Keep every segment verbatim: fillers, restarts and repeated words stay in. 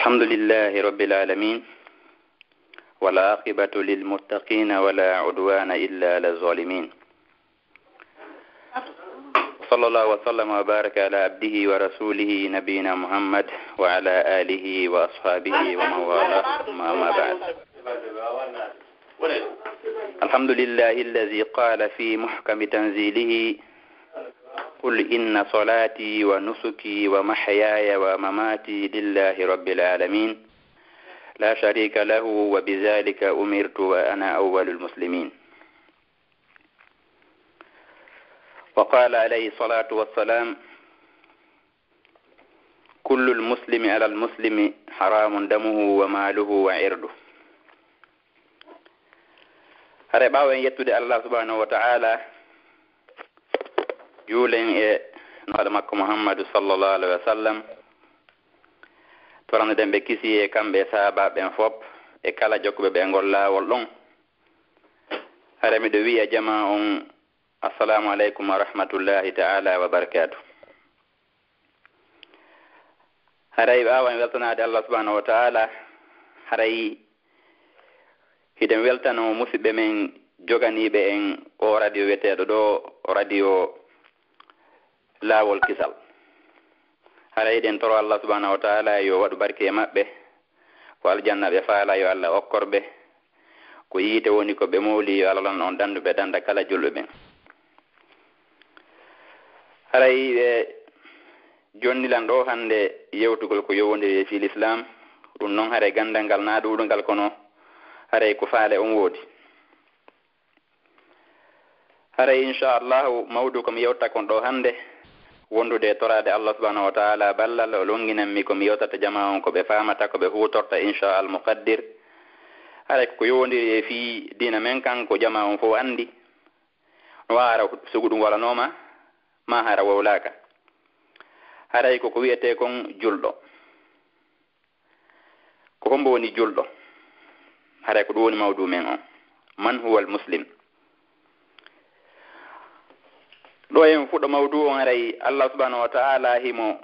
الحمد لله رب العالمين، والعاقبة للمتقين، ولا عدوان إلا على الظالمين. صلى الله وسلم وبارك على عبده ورسوله نبينا محمد وعلى آله وأصحابه ومن والاه، ثم أما بعد. الحمد لله الذي قال في محكم تنزيله: قل إن صلاتي ونسكي ومحياي ومماتي لله رب العالمين لا شريك له وبذلك أمرت وأنا أول المسلمين. وقال عليه الصلاة والسلام: كل المسلم على المسلم حرام دمه وماله وعرضه. Hare ɓaawo en yettude Allah subhanahu wa ta'ala, juulen e nulaaɗo makko Muhammadu sallallahu alaihi wa sallam, toranoɗen ɓe kisi e kamɓe e sahaabaaɓe ɓen fop e kala jokkuɓe ɓe ngol laawol ɗon. Hare miɗo wi'a jamaa on, assalamu alaikum wa rahmatullahi ta'ala wa barakatuh. Haray ɓaawo en weltanaade Allah subhanahu wa ta'ala, haray hiɗen weltanoo musidɓe men joganiiɓe en oo radio wi'eteeɗo ɗoo radio Laawol Kisal. Haray hiɗen toro Allah subhanahu wa ta'ala yo waɗu barke e maɓɓe, ko aljanna ɓe faala yo Allah okkor ɓe, ko yiite woni ko ɓe mooli yo Allah lon on dannduɓe dannda kala julɓe ɓen. Haray ɓe jonnilan ɗoo hannde yewtugol ko yowondiri e fii Lislaam, ɗum non haray ganndal ngal naa ɗuuɗungal kono haray ko faale on woodi. Haray inchallahu mawdu ko mi yewta kon ɗoo hannde, wondude e toraade Allah subhanahu wa ta'ala ballal o lonnginan mi ko mi yewtata jamaa on ko ɓe faamata ko ɓe huutorta inchallah muqaddir. Haray ko yowondiri e fii diina men kan ko jamaa on fof anndi. No hara sugu ɗum walanooma ma hara wowlaaka. Haray ko ko wi'etee kon julɗo. Ko hombo woni julɗo? Haray ko ɗum woni mawdu men on. Man huwa al muslim? Ɗo en fuɗɗo mawdu on, haray Allah subhanahu wa ta'ala himo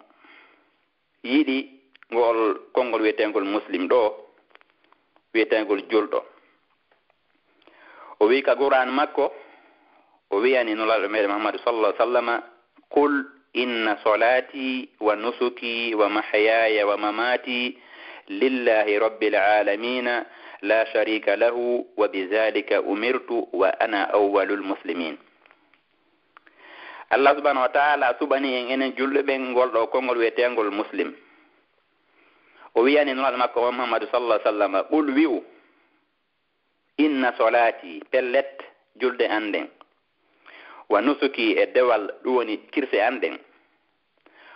yiɗi ngol konngol wi'eteengol muslim ɗo, wi'eteengol julɗo. O wi'i ka Qur'an makko, o wi'ani Nulaaɗo meɗen Muhammadu sallallahu alaihi wasallama: "Qul inna salati wa nusuki wa mahyaya wa mamati lillahi rabbil alamina la sharika lahu wa bidhalika umirtu wa ana awwalul muslimin." Allah subhanahu wa ta'ala suɓani en enen julɓe ɓen ngol ɗo konngol wi'eteengol muslim. O wi'ani Nulaaɗo makko on Muhammadu sallallahu alaihi wasallama: "Qul", wi'u, "Inna solaati", pellet, julde an nden, "wa nusuki", e dewal, ɗum woni kirse an ɗen,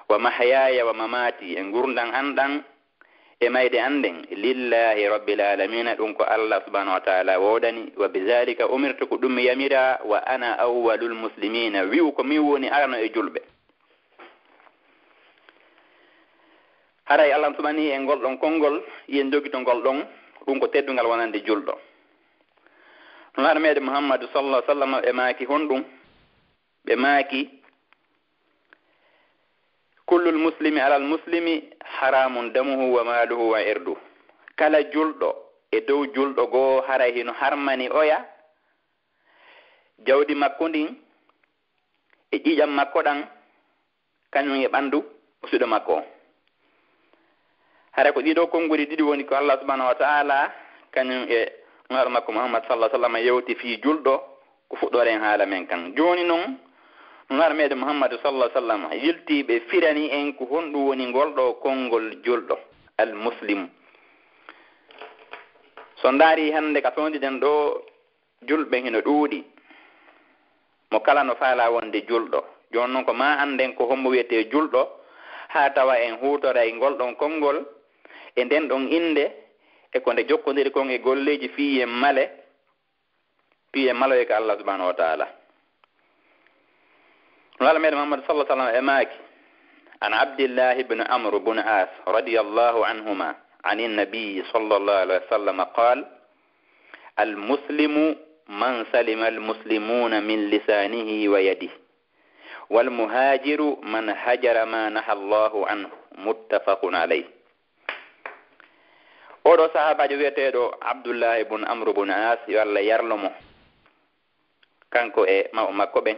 "wa mahyaaya wa mamaati", e ngurndan an ɗan, e mayde an nden, "lillahi rabbil aalamiina", ɗum ko Allah subhanahu wa ta'ala woodani, "wa bizaalika umirtu", ko ɗum mi yamira, "wa ana awwalul muslimiina", wi'u ko min woni arano e julɓe. Haray Allah suɓanii en ngol ɗon konngol, yen jogito ngol ɗon, ɗum ko teddungal wonande julɗo. Nulaaɗo meɗen Muhammadu sallallahu alaihi wasallam ɓe maaki honɗum? Ɓe maaki: "Kullul muslimi alal muslimi haramun damuhu wa maaluhu wa irdu." Kala julɗo e dow julɗo goo haray hino harmani oya jawdi makko ndin, e ƴiiƴam makko ɗan, kañum e ɓanndu musiɗɗo makko on. Hara ko ɗiɗo konnguli ɗiɗi woni ko Allah subhanahu wa ta'ala kañum e Nulaaɗo makko Muhammad sallallahu alaihi wasallam yewti fii julɗo, ko fuɗɗoren haala men kan. Jooni non, Nulaaɗo meɗen Muhammadu sallallahu alaihi wasallam yilti ɓe firani en ko honɗum woni ngol ɗo konngol julɗo, al muslim. So ndaari hannde ka fewndiden ɗo, julɓe hino ɗuuɗi, mo kala no faalaa wonde julɗo. Jooni non ko maa annden ko hombo wi'etee julɗo, haa tawa en huutoray ngol ɗon konngol e nden ɗon innde, e ko nde jokkondiri kon e golleeji fii en male, fii en maloye ka Allah subhanahu wa ta'ala. Nulaaɗo meɗen Muhammad sallallahu alaihi wasallam e maaki: "An Abdillahi ibn Amr ibn As radiyallahu anhuma, anin Nabi sallallahu alaihi wasallam qal: Al muslimu man salima al muslimuna min lisanihi wa yadihi, wal muhajiru man hajara ma naha Allahu anhu." Muttafaqun alayh. Oɗo sahaabaajo wiyeteeɗo Abdullahi bun Amru bun As, yo Allah yarlo mo, kanko e mawɓe makko ɓen.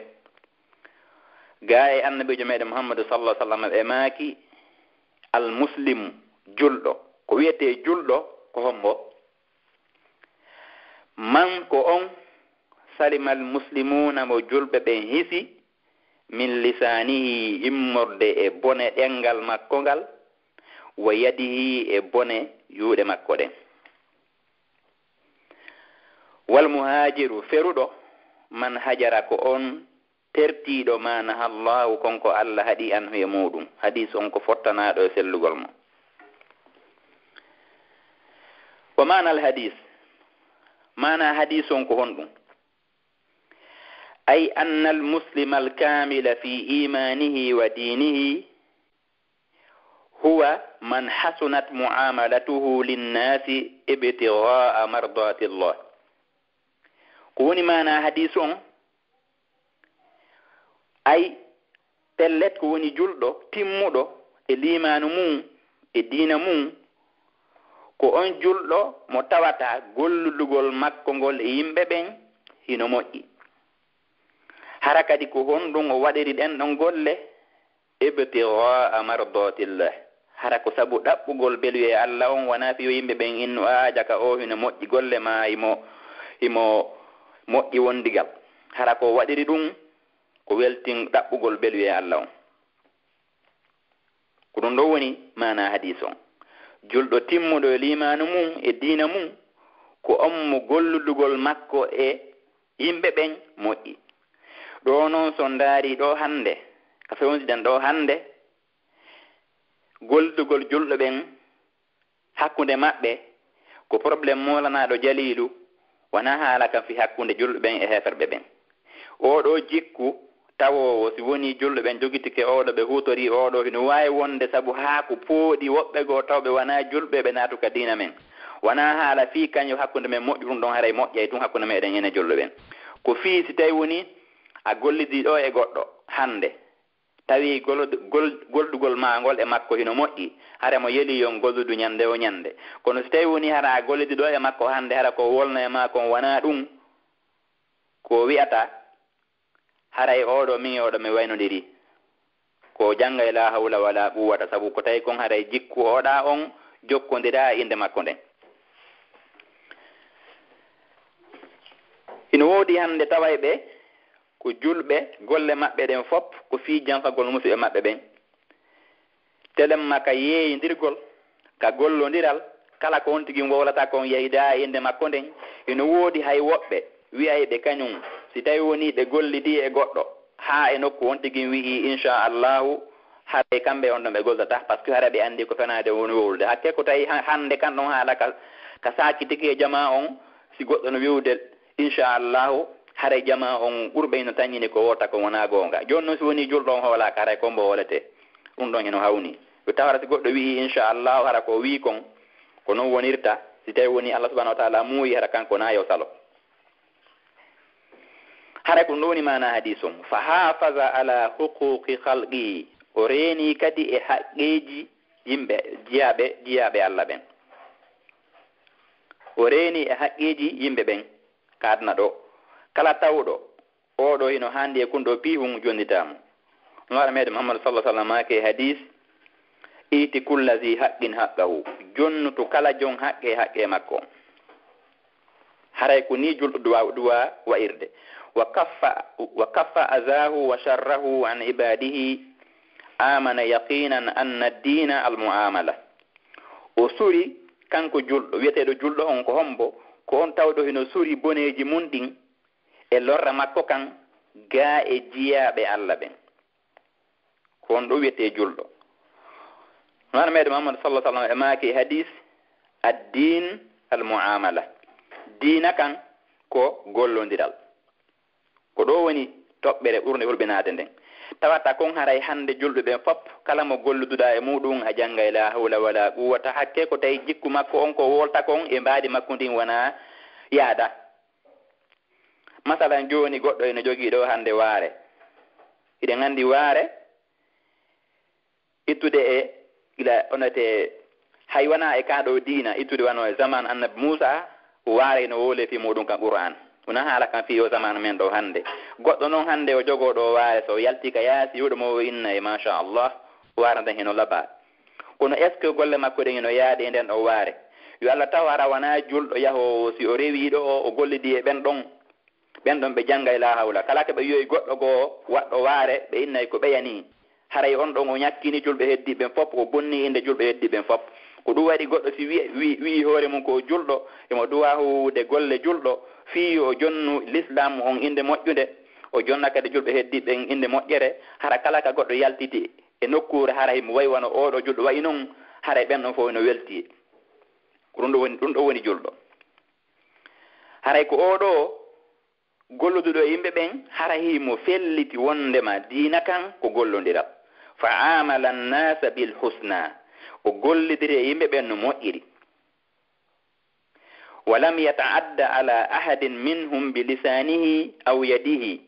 Gaa e Annabiijo meɗen Muhammadu sallallahu alaihi wasallam ɓe maaki, "Al muslimu, julɗo." Ko wiyetee julɗo ko hombo? "Man, ko on, salimal muslimuuna, mo julɓe ɓen hisi, min lisaanihi, immorde e bone ɗenngal makko ngal, wa yadihi, e bone yuuɗe makko ɗen." "Wal muhaajiru, feruɗo, man hajara, ko on tertiiɗo, ma naha Allahu, kon ko Allah haɗi, anhu, e muuɗum." Hadiis on ko fottanaaɗo e sellugol mo. Wa maanal hadiis, maanaa hadiis on ko honɗum? "Ay anna al muslima al kaamila fi imaanihi wa diinihi huwa man hasunat mu'amalatuhu linnaasi ibtigaa'a mardatillah." Ko woni maanaa hadiis on? Ay, pellet, ko woni julɗo timmuɗo e liimaanu mum, e diina mum, ko on julɗo mo tawata golludugol makko ngol e yimɓe ɓen hino moƴƴi. Hara kadi ko honɗum o waɗiri ɗen ɗon golle? "Ibtigaa'a mardatillah." Hara ko sabu ɗaɓɓugol beluyee Allah on, wonaa fii yo yimɓe ɓen innu, "Aa, jaka o hino moƴƴi golle maa, himo, himo moƴƴi wondigal." Hara ko waɗiri ɗum ko weltin ɗaɓɓugol beluyee Allah on. Ko ɗum ɗo woni maanaa hadiis on. Julɗo timmuɗo e liimaanu mum e diina mum, ko on mo golludugol makko e yimɓe ɓen moƴƴi. Ɗoo non, so on ndaari ɗoo hannde, ka fewndiɗen ɗoo hannde, gollugol julɓe ɓen hakkunde maɓɓe ko problème moolanaaɗo jaliilu, wonaa haala kan fii hakkunde julɓe ɓen e heeferɓe ɓen. Oo ɗoo jikku tawoowo, si wonii julɓe ɓen jogitike oo ɗoo, ɓe huutorii oo ɗoo, hino waawi wonde sabu haa ko pooɗi woɓɓe goo tawɓe wonaa julɓe, ɓe naatu ka diina men. Wonaa haala fii kañum hakkunde men moƴƴu, ɗum ɗon haray moƴƴay tun hakkunde meɗen enen julɓe ɓen. Ko fii si tawi wonii a gollidii ɗoo e goɗɗo hannde, tawi gol-, gol-, gollugol maa ngol e makko hino moƴƴi, hara mo yelii yo on golludu ñannde o ñannde. Kono si tawi wonii hara a gollidii ɗoo e makko hannde, hara ko o wolna e maa kon wonaa ɗum, ko o wi'ata, haray oo ɗoo, min e oo ɗoo mi waynondirii. Ko o janngay laa hawla walaa quwwata, sabu ko tawi kon haray jikku oo ɗaa on jokkondiraa e innde makko nden. Hino woodi hannde tawayɓe ko julɓe, golle maɓɓe ɗen fof ko fii janfagol musiɓɓe maɓɓe ɓen. Telemma ka yeeyindirgol, ka gollondiral, kala ko on tigi wowlata kon yahida e innde makko nden. Hino woodi hay woɓɓe wi'ayɓe kañum, si tawi wonii ɓe gollidii e goɗɗo, haa e nokku on tigi wi'i, "Inchallahu, haray kamɓe on ɗon ɓe gollata, parce que haray ɓe anndi ko fenaande woni wowlude." Hakke ko tawi ha-, hannde kan ɗon haala ka, ka saakitike e jamaa on, si goɗɗo no wi'ude, "Inchallahu, haray jamaa on ɓurɓe hino tañini ko wowlata kon wonaa goonga." Jooni non si wonii julɗo on hoolaaka, haray ko mbo wowletee. Ɗum ɗon hino hawni. Yo taw hara si goɗɗo wi'i, "Inchallahu," hara ko o wi'i kon, ko non wonirta, si tawi wonii Allah subhanahu wa ta'ala muuyi, hara kanko naa yo salo. Haray ko ɗum ɗo woni maanaa hadiis on. "Fa hafaza ala huquqi khalqihi." O reeni kadi e haqqeeji yimɓe, jiyaaɓe, jiyaaɓe Allah ɓen. O reeni e haqqeeji yimɓe ɓen ka aduna ɗo. Kala tawɗo oo ɗo hino haandi e kun ɗo piihun, jonnitaa mo. Nulaaɗo meɗen Muhammadu sallallahu alaihi wasallam maaki e hadiis, "Iti kulla zi haqqin haqqahu." Jonnutu kala jon haqqe haqqe makko. Haray ko nii julɗo duwa, duwa wa'irde. "Wa kaffa, wa kaffa azahu wa sharrahu an ibadihi, amana yaqinan anna ad-dina al-mu'amala." O suri, kanko julɗo, wi'eteeɗo julɗo on ko hombo? Ko on tawɗo hino suri boneeji mun ɗin e lorra makko kan gaa e jiyaaɓe Allah ɓen. Ko on ɗo wi'etee julɗo. Nulaaɗo meɗen Muhammadu sallallahu alaihi wasallam e maaki e hadiis, "Ad-din al-mu'amala." Diina kan ko gollondiral. Ko ɗo woni toɓɓere ɓurnde hulɓinaade nden. Tawata kon haray hannde julɓe ɓen fop, kala mo golluduɗaa e muuɗum, a janngay laa hawla walaa quwwata, hakkee ko tawi jikku makko on ko wolta kon e mbaadi makko ndin wonaa yaada. Masalan, jooni goɗɗo ene jogii ɗo hannde waare. Hiɗen anndi waare, ittude e gila onete Hay wonaa e kaa ɗoo diina ittude wano e zaman Annabi Muusaa, waare no woolee fii muuɗum kan Qur'aan. Wonaa haala kan fii yo zaman men ɗoo hannde. Goɗɗo non hannde o jogoo ɗoo waare, so o yaltii ka yaasi, huɗo mo o inna e maasha Allah, waare nden hino labaa. Kono est-ce que golle makko ɗen hino yaadi e nden ɗoo waare? Yo Alla taw hara wonaa julɗo yahoowo, si o rewii ɗoo, o gollidii e ɓen ɗon. Ɓen ɗon ɓe janngay laa hawla. Kala ko ɓe wi'oyi goɗɗo goo waɗɗo waare, ɓe innay ko ɓeya nii. Haray on ɗon o ñakkini julɓe heddiiɓe ɓen fof, o bonni innde julɓe heddiiɓe ɓen fof. Ko ɗum waɗi goɗɗo si wi-, wi-, wi'i hoore mum ko o julɗo, emo duwaa huuwude golle julɗo, fii yo o jonnu lislaamu on innde moƴƴunde, o jonna kadi julɓe heddiiɓe ɓen innde moƴƴere, hara kala ka goɗɗo yaltiti e nokkuure, hara himo wayi wano oo ɗoo julɗo wayi non, haray ɓen ɗon fof no weltii. Ko ɗum ɗoo woni, ɗum ɗoo woni julɗo. Haray ko oo ɗoo golluduɗo e yimɓe ɓen, hara himo felliti wondema diina kan ko gollondiral. Fa amala annasa bil husna, o gollidiri e yimɓe ɓen no moƴƴiri. Wa lam yata'adda ala ahadin minhum bi lisanihi aw yadihi,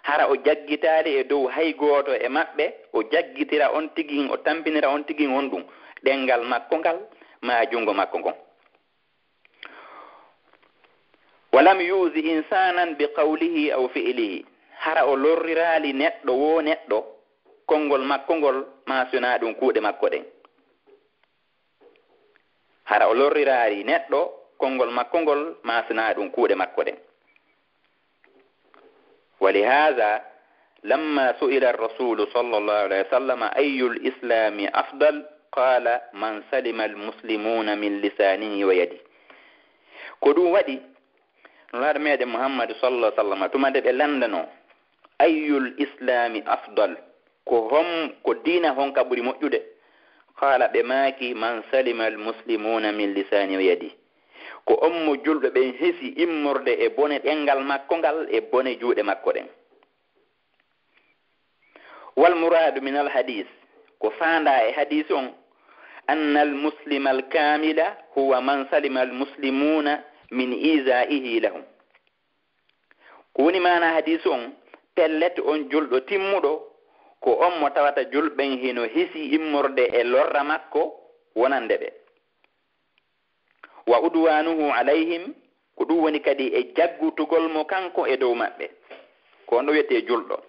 hara o jaggitaali e dow hay gooto e maɓɓe, o jaggitira on tigin, o tampinira on tigin honɗum, ɗenngal makko ngal, maa junngo makko ngon. Walam yuzi insanan bi qawlihi aw fi'lihi, hara o lorriraali neɗɗo woo neɗɗo konngol makko ngol, maa si wonaa ɗum kuuɗe makko ɗen. Hara o lorriraali neɗɗo konngol makko ngol, maa si wonaa ɗum kuuɗe makko ɗen. Wa lihaza, lamma su'ila ar-rasulu sallallahu alayhi wa sallam, ayyul islami afdal, qala, man salima al-muslimuna min lisanihi wa yadihi. Ko ɗum waɗi, Nulaaɗo meɗen Muhammadu sallallahu alayhi wa sallam, tuma nde ɓe lanndano, ayyul islami afdal, ko hom-, ko diina honka ɓuri moƴƴude? Qala, ɓe maaki, man salima al-muslimuna min lisani wa yadi. Ko on mo julɓe ɓen hisi immorde e bone ɗenngal makko ngal e bone juuɗe makko ɗen. Wal muradu min al hadis, ko faandaa e hadis on, anna al muslima al kamila huwa man salima al muslimuna min izaihi lahum. Ko woni maana hadis on, pellet on julɗo timmuɗo, ko on mo tawata julɓen hino hisi immorde e lorra makko wonande ɓe. Wa udwanuhu alayhim, ko ɗum woni kadi e jaggutugol mo kanko e dow maɓɓe. Ko on ɗo wiyetee julɗo.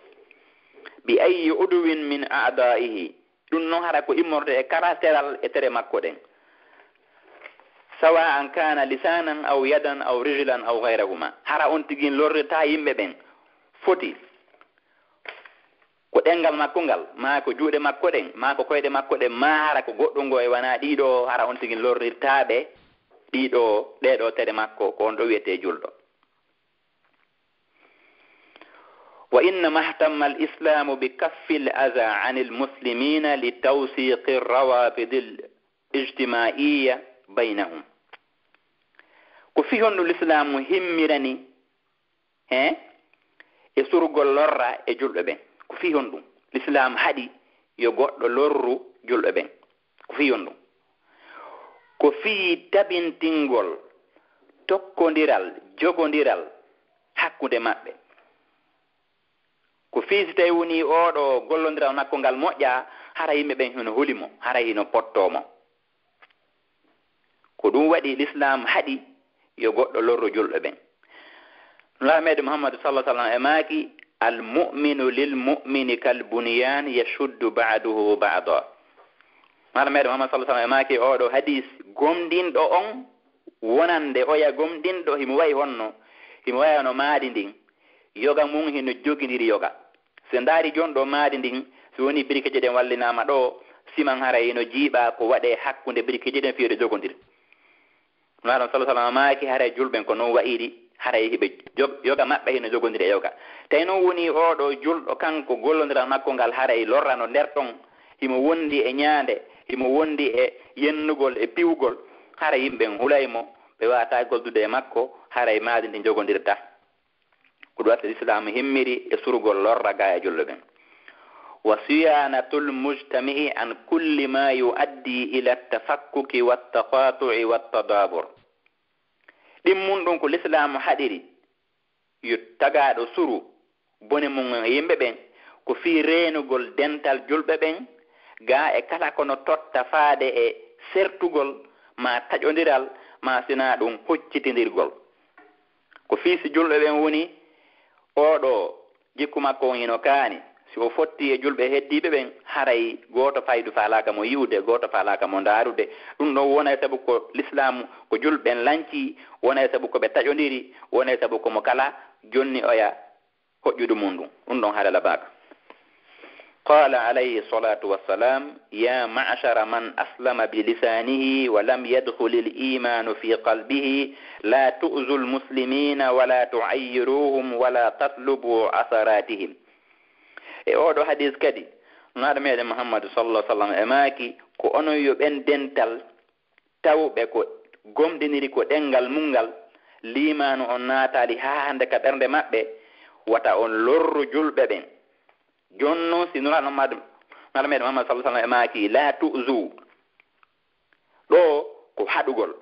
Bi ayyi udwin min a'daihi, ɗum non hara ko immorde e kala teral e tere makko ɗen. Sawa an kana lisanan aw yadan aw rijlan aw ghayrahuma. Hara on tigin lorrirta yimɓe ɓen. Foti ko ɗenngal makko ngal, maa ko juuɗe makko ɗen, maa ko koyɗe makko ɗen, maa hara ko goɗɗum ngo e wanaa ɗiɗo, hara on tigi lorrirtaaɓe ɗiɗo, ɗeɗo tere makko, ko on ɗo wiyetee julɗo. Wa innama ihtamma al-islamu bi kaffi al-aza an al-muslimina li tawsiqi ar-rawabit al-ijtimaiya baynahum. Ko fii honɗum lislaamu himmirani he e surgol lorra e julɓe ɓen? Ko fii honɗum lislaam haɗi yo goɗɗo lorru julɓe ɓen? Ko fii honɗum? Ko fii tabintingol tokkondiral, jogondiral hakkunde maɓɓe. Ko fii si tawi wonii oo ɗoo gollondiral makko ngal moƴƴaa, hara yimɓe ɓen hino huli mo, hara hino pottoo mo. Ko ɗum waɗi lislaam haɗi yo goɗɗo lorru julɓe ɓen. Nulaaɗo meɗen Muhammadu sallallahu alaihi wasallam e maaki, "Al mu'minu lil mu'mini kal bunyan yashuddu ba'duhu ba'da." Nulaaɗo meɗen Muhammadu sallallahu alaihi wasallam e maaki, oo ɗoo hadis, gomɗinɗo on wonande oya gomɗinɗo himo wayi honno, himo wayi hono maadi ndin, yoga mum hino jogindiri yoga. Si ndaari jon ɗo maadi ndin, si woni birikeje ɗen wallinaama ɗo, siman haray no jiiɓa ko waɗee hakkunde birikeje ɗen fii yo ɗe jogondiri. Nulaaɗo sallallahu alaihi wasallam maaki, haray julɓe ɓen ko non wa'iri, haray hiɓe jog-, yoga maɓɓe hino jogondiri e yoga. Tawi non woni oo ɗoo julɗo kanko gollondiral makko ngal haray lorrano nder ɗon, himo wondi e ñaande, himo wondi e yennugol e piwgol, haray yimɓe ɓen hulay mo, ɓe waawataa goldude e makko, haray maadi ndin jogondirta. Ko ɗum waɗi lislaam himmiri e surgol lorra gaa e julɓe ɓen. Wa siyanatul mujtami'i an kulli ma yu'addi ila tafakkuki wat taqatu'i wat tadabur. Ɗimmun ɗum ko lislaam haɗiri yo tagaaɗo suru bone mum e yimɓe ɓen, ko fii reenugol dental julɓe ɓen, gaa e kala ko no totta faade e sertugol, maa taƴondiral, maa sinaa ɗum huccitindirgol. Ko fii si julɓe ɓen woni, oo ɗoo jikku makko on hino kaani, si o fotti e julɓe heddiiɓe ɓen, haray gooto faydu faalaaka mo yi'ude, gooto faalaaka mo ndaarude. Ɗum ɗon wonay sabu ko lislaamu, ko julɓe ɓen lanci, wonay sabu ko ɓe taƴondiri, wonay sabu ko mo kala jonni oya hoƴƴudu mum ndun. Ɗum ɗon haray labaaka. قال عليه الصلاة والسلام: يا معشر من أسلم بلسانه ولم يدخل الإيمان في قلبه، لا تؤذوا المسلمين ولا تعيروهم ولا تطلبوا عثراتهم. E oo ɗoo hadiis kadi, Nulaaɗo meɗen Muhammadu sallallahu alaihi wasallam e maaki, ko onon yo ɓen dental tawɓe ko gomɗiniri ko ɗemngal mun ngal, liimaanu on naataali haa hannde ka ɓernde maɓɓe, wata on lorru julɓe ɓen. Jooni non, si Nulaaɗo Muhammad, Nulaaɗo meɗen Muhammad sallallahu alaihi wasallam e maaki, "La tu'zu." Ɗoo ko haɗugol.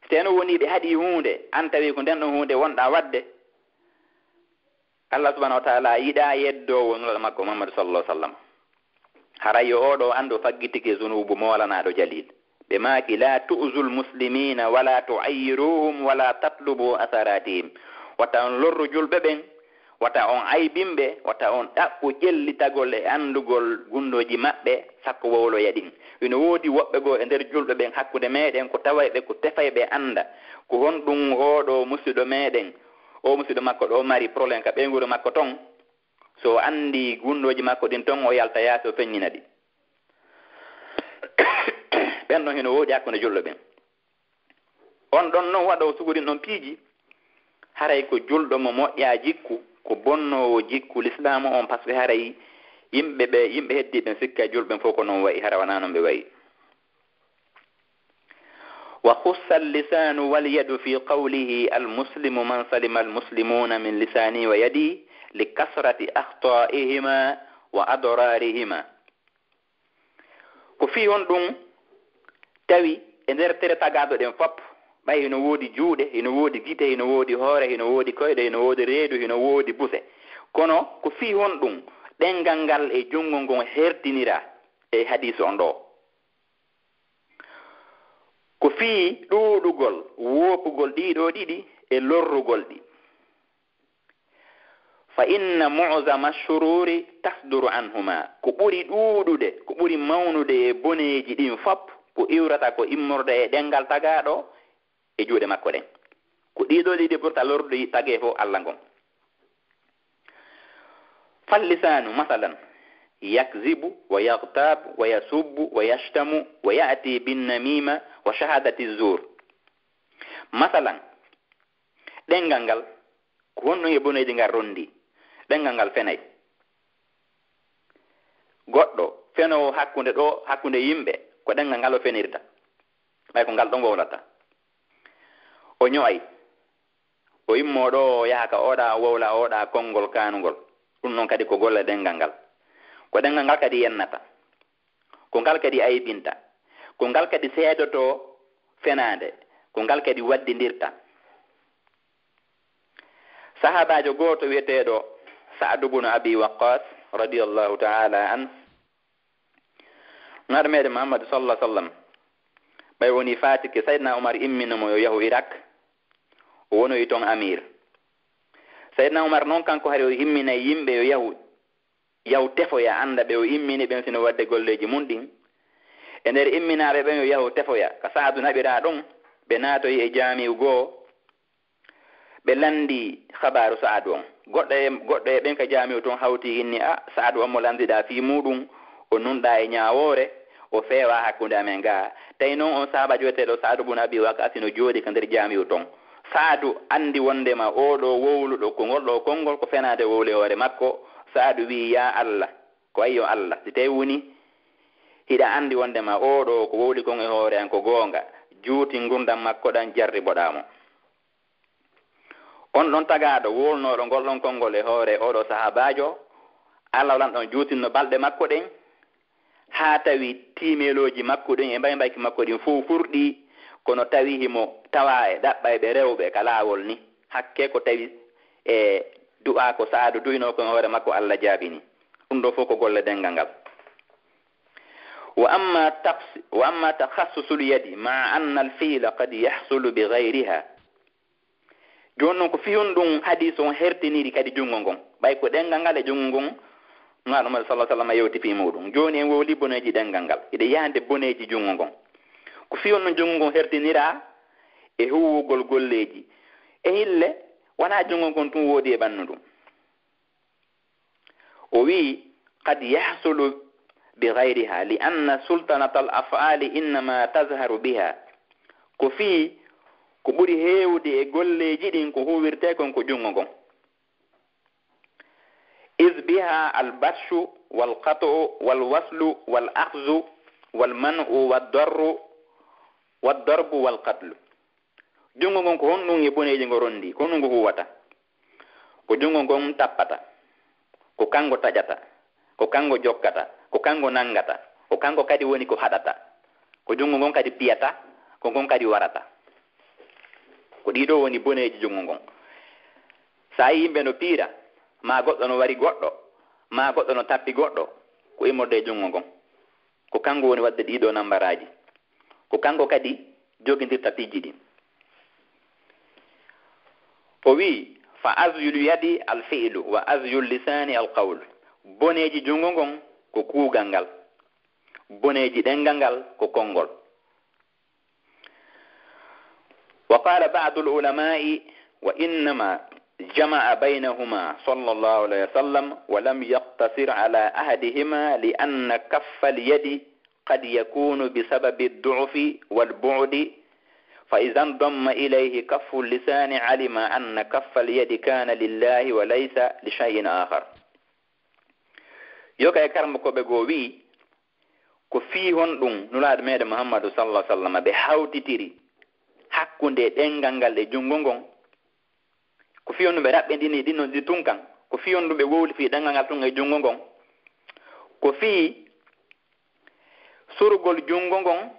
Si tawii no wonii ɓe haɗii huunde, an tawi ko nden ɗon huunde wonɗaa waɗde, Allah subhanahu wa ta'ala yiɗaa yeddoowo Nulaaɗo makko Muhammad sallallahu alaihi wasallam. Haray yo oo ɗoo anndu faggitike zunuubu moolanaaɗo Jaliil. Ɓe maaki, "La tu'zul muslimina wala tu'ayyiruhum wala tatlubu asaratihim." Wata on lorru julɓe ɓen, wata on aybin ɓe, wata on ɗaɓɓu ƴellitagol e anndugol gunndooji maɓɓe, sakko wowloya ɗin. Hino woodi woɓɓe goo e nder julɓe ɓen hakkunde meɗen ko tawayɓe ko tefayɓe annda ko honɗum oo ɗoo musiɗɗo meɗen, oo musiɗɗo makko ɗoo mari problème ka ɓeynguure makko ton. So o anndi gunndooji makko ɗin ton, o yalta yaasi, o feññina ɗi. Ɓen ɗon hino woodi hakkunde julɓe ɓen. On ɗon non waɗoowo sugu ɗin ɗon piiji, haray ko julɗo mo moƴƴaa jikku, ko bonnoowo jikku lislaamu on, parce que haray yimɓe ɓe, yimɓe heddii ɓen sikka julɓe ɓen fof ko non wa'i, hara wanaa non ɓe wa'i. وخص اللسان واليد في قوله: "المسلم من سلم المسلمون من لسانه ويده"، لكثرة أخطائهما وأضرارهما. Ko fii honɗum tawi e nder tere tagaaɗo ɗen fof, ɓay hino woodi juuɗe, hino woodi gite, hino woodi hoore, hino woodi koyɗe, hino woodi reedu, hino woodi buse. Kono ko fii honɗum ɗemngal ngal e junngo ngon hertiniraa e hadiis on ɗoo? Ko fii ɗuuɗugol woopugol ɗii ɗoo ɗiɗi e lorrugol ɗi. "Fa inna mu'zama shururi tasduru anhuma." Ko ɓuri ɗuuɗude, ko ɓuri mawnude e boneeji ɗin fop, ko iwrata ko immorde e ɗemngal tagaaɗo e juuɗe makko ɗen. Ko ɗii ɗoo ɗiɗi ɓurta lorrude tagee fof Allah ngon. "Fal lisanu, masalan, yakzibu wa yaghtabu wa yasubbu wa yashtamu wa ya'ti bin namima wa shahadati zur." Masalan, ɗemngal ngal, ko honɗum e boneeji ngal ronndi? Ɗemngal ngal fenay. Goɗɗo fenoowo hakkunde ɗoo, hakkunde yimɓe, ko ɗemngal ngal o fenirta. Ɓay ko ngal ɗon wowlata. O ño'ay. O immoo ɗoo, o yaha ka ooɗaa, o wowla ooɗaa konngol kaanungol. Ɗum non kadi ko golle ɗemngal ngal. Ko ɗemngal ngal kadi yennata. Ko ngal kadi aybinta. Ko ngal kadi seedotoo fenaande. Ko ngal kadi waddindirta. Sahaabaajo gooto wi'eteeɗo Sa'd ibn Abi Waqqas, radiyallahu ta'ala an, Nulaaɗo meɗen Muhammad sallallahu alaihi wasallam, ɓay woni faatike, Sayyidina Umar immino mo yo yahu Irak, o wonoyi ton amir. Sayyidina Umar non, kanko hari o imminay yimɓe yo yahu, yahu tefoya, annda ɓe o immini ɓen sino waɗde golleeji mun ɗin. E nder imminaaɓe ɓen yo yahu tefoya, ka Sa'du naɓiraa ɗon, ɓe naatoyi e jaami'u goo, ɓe lanndii habaaru Sa'adu on. Goɗɗo e, goɗɗo e ɓen ka jaami'u ton hawti inni, "A, Sa'adu on mo lanndiɗaa fii muuɗum, o nunɗaa e ñaawoore, o feewaa hakkunde amen gaa." Tawi non on sahaaba wi'eteeɗo Sa'adu bun Abi Waqqas no jooɗii ka nder jaami'u ton. Sa'adu anndi wonndema oo ɗoo wowluɗo ko ngol ɗoo konngol ko fenaande wowli hoore makko. Sa'adu wi'i, "Yaa Allah, ko ayyo Allah, si tawi woni hiɗa anndi wonndema oo ɗoo ko wowli kon e hoore an ko goonga, juutin ngurndan makko ɗan, jarriboɗaa mo." On ɗon tagaaɗo wolnooɗo ngol ɗon konngol e hoore oo ɗoo sahaabaajo, Allah lanɗo on juutinno balɗe makko ɗen, haa tawi tiimeelooji makko ɗin e mbaymbayki makko ɗin fow furɗii, kono tawi himo tawaa e ɗaɓɓayɓe rewɓe ka laawol ni. Hakkee ko tawi e du'aa ko Sa'adu du'inoo kon e hoore makko, Allah jaabini. Ɗum ɗoo fow ko golle ɗemngal ngal. Wa amma taqs-, wa amma takhassusul yadi ma'a anna al-fi'la qad yahsulu bi ghayriha. Jooni noon ko fii honɗum hadiis on hertiniri kadi junngo ngon? Ɓay ko ɗenngal ngal e junngo ngon, Nulaaɗo Muhammad sallallahu alaihi wasallam yewti fii muuɗum. Jooni en wowli boneeji ɗenngal ngal. Hiɗen yahande boneeji junngo ngon. Ko fii honɗum junngo ngon hertiniraa e huuwugol golleeji? E hille, wanaa junngo ngon tun woodi e ɓannu ndun. O wi'i, "Qad yahsulu bi ghayriha, li anna sultanatal af'ali innama tazharu biha." Ko fii, ko ɓuri heewde e golleeji ɗin ko huuwirtee kon ko junngo ngon. "Iz biha al-batshu wal qat'u wal waslu wal akhzu wal man'u wad darru, wad darbu wal qatlu." Junngo ngon ko honɗum e boneeji ngo rondi? Ko honɗum ngo huuwata? Ko junngo ngon tappata, ko kanngo taƴata, ko kanngo jokkata, ko kanngo nanngata, ko kanngo kadi woni ko haɗata, ko junngo ngon kadi piyata, ko ngon kadi warata. Ko ɗii ɗoo woni boneeji junngo ngon. So a yii yimɓe no piira, maa goɗɗo no wari goɗɗo, maa goɗɗo no tappi goɗɗo, ko immorde e junngo ngon. Ko kanngo woni waɗde ɗii ɗoo nambaraaji. Ko kanngo kadi jogindirta piiji ɗin. O wi'i, "Fa azyul yadi al fi'lu, wa azyul lisani al qawl." Boneeji junngo ngon ko kuugal ngal. Boneeji ɗenngal ngal ko konngol. Wa qala ba'dul ulama'i, "Wa innama jama'a baynahuma sallallahu alayhi wa sallam, wa lam yaqtasir ala ahadihima, li anna kaffal yadi qad yakunu bi sababi ad-du'fi wal bu'di, fa idha damma ilayhi kaffu lisani alima anna kaffal yadi kana lillahi wa laysa li shay'in akhar." Yoga e karmo ko ɓe goo wi'i, ko fii honɗum Nulaaɗo meɗen Muhammadu sallallahu alaihi wasallam ɓe hawtitiri hakkunde ɗenngal ngal e junngo ngon? Ko fii honɗum ɓe raɓɓindini ɗin no ɗi tun kan? Ko fii honɗum ɓe wowli fii ɗenngal ngal tun e junngo ngon? Ko fii surugol junngo ngon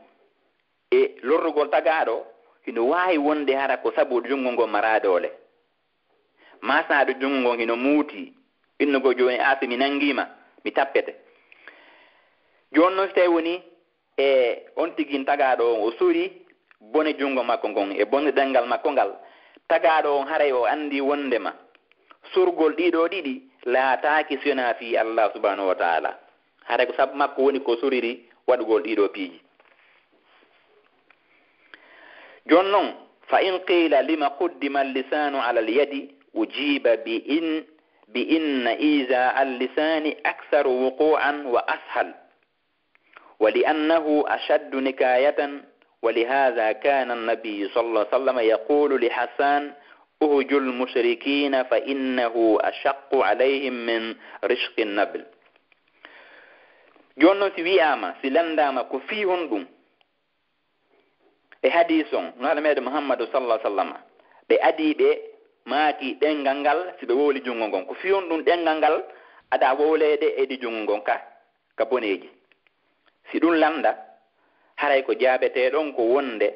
e lorrugol tagaaɗo hino waawi wonde hara ko sabu junngo ngon maraa doole. Maa saadu junngo ngon hino muuti, innugol jooni, "Aa, si mi nanngiima, mi tappete." Jooni non, si tawii woni e on tigi tagaaɗo on, o suri bone junngo makko ngon e bonde ɗenngal makko ngal, tagaaɗo on haray o anndi wonndema surgol ɗii ɗoo ɗiɗi laataaki si wonaa fii Allah subhanahu wa ta'ala. Haray ko sabu makko woni ko suriri waɗugol ɗii ɗoo piiji. Jooni non, "Fa in qiila lima quddima al-lisaanu ala al-yadi, ujiiba bi in, bi inna iizaa al-lisaani aktharu wuquu'an wa ashal, wa li annahu ashaddu nikaayatan, wa li haadhaa kaana an-nabiyyu sallallahu alayhi wa sallam yaquulu li Hassaan, 'Uhjul mushrikiina fa innahu ashaqqu alayhim min rishqi an-nabl.'" Jooni non, si wi'aama, si lanndaama ko fii honɗum e hadiis on, Nulaaɗo meɗen Muhammadu sallallahu alaihi wasallam, ɓe adii ɓe maaki ɗenngal ngal, si ɓe wowli junngo ngon, ko fii honɗum ɗenngal ngal adaa wowleede e ɗi junngo ngon ka, ka boneeji? Si ɗum lannda, haray ko jaabetee ɗon ko wonde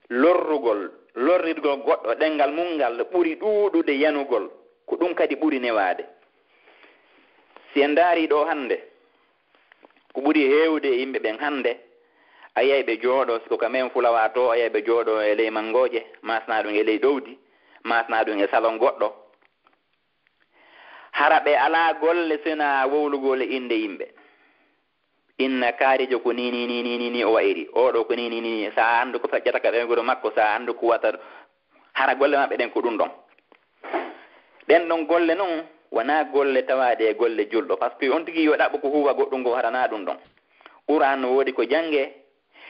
lorrugol, lorrirgol goɗɗo ɗenngal mum ngal ɓuri ɗuuɗude yanugol, ko ɗum kadi ɓuri newaade. Si en ndaarii ɗoo hannde, ko ɓuri heewde e yimɓe ɓen hannde, a yiyay ɓe jooɗoo, si ko ka men Fulawaa too, a yiyay ɓe jooɗoo e ley manngooje, maa sinaa ɗum e ley ɗowdi, maa sinaa ɗum e salon goɗɗo. Hara ɓe alaa golle sinaa wowlugol e innde yimɓe. Inna kaarijo ko nii, nii, nii, nii, nii, nii o wa'iri. Oo ɗoo ko nii, nii, nii, nii. So a anndu ko feƴƴata ka ɓeynguure makko, so a anndu ko wata, hara golle maɓɓe ɗen ko ɗum ɗon. Ɗen ɗon golle non, wanaa golle tawaaɗe e golle julɗo. Parce que on tigi yo ɗaɓɓu ko huuwa goɗɗum ngoo, hara naa ɗum ɗon. Qur'aan no woodi ko janngee,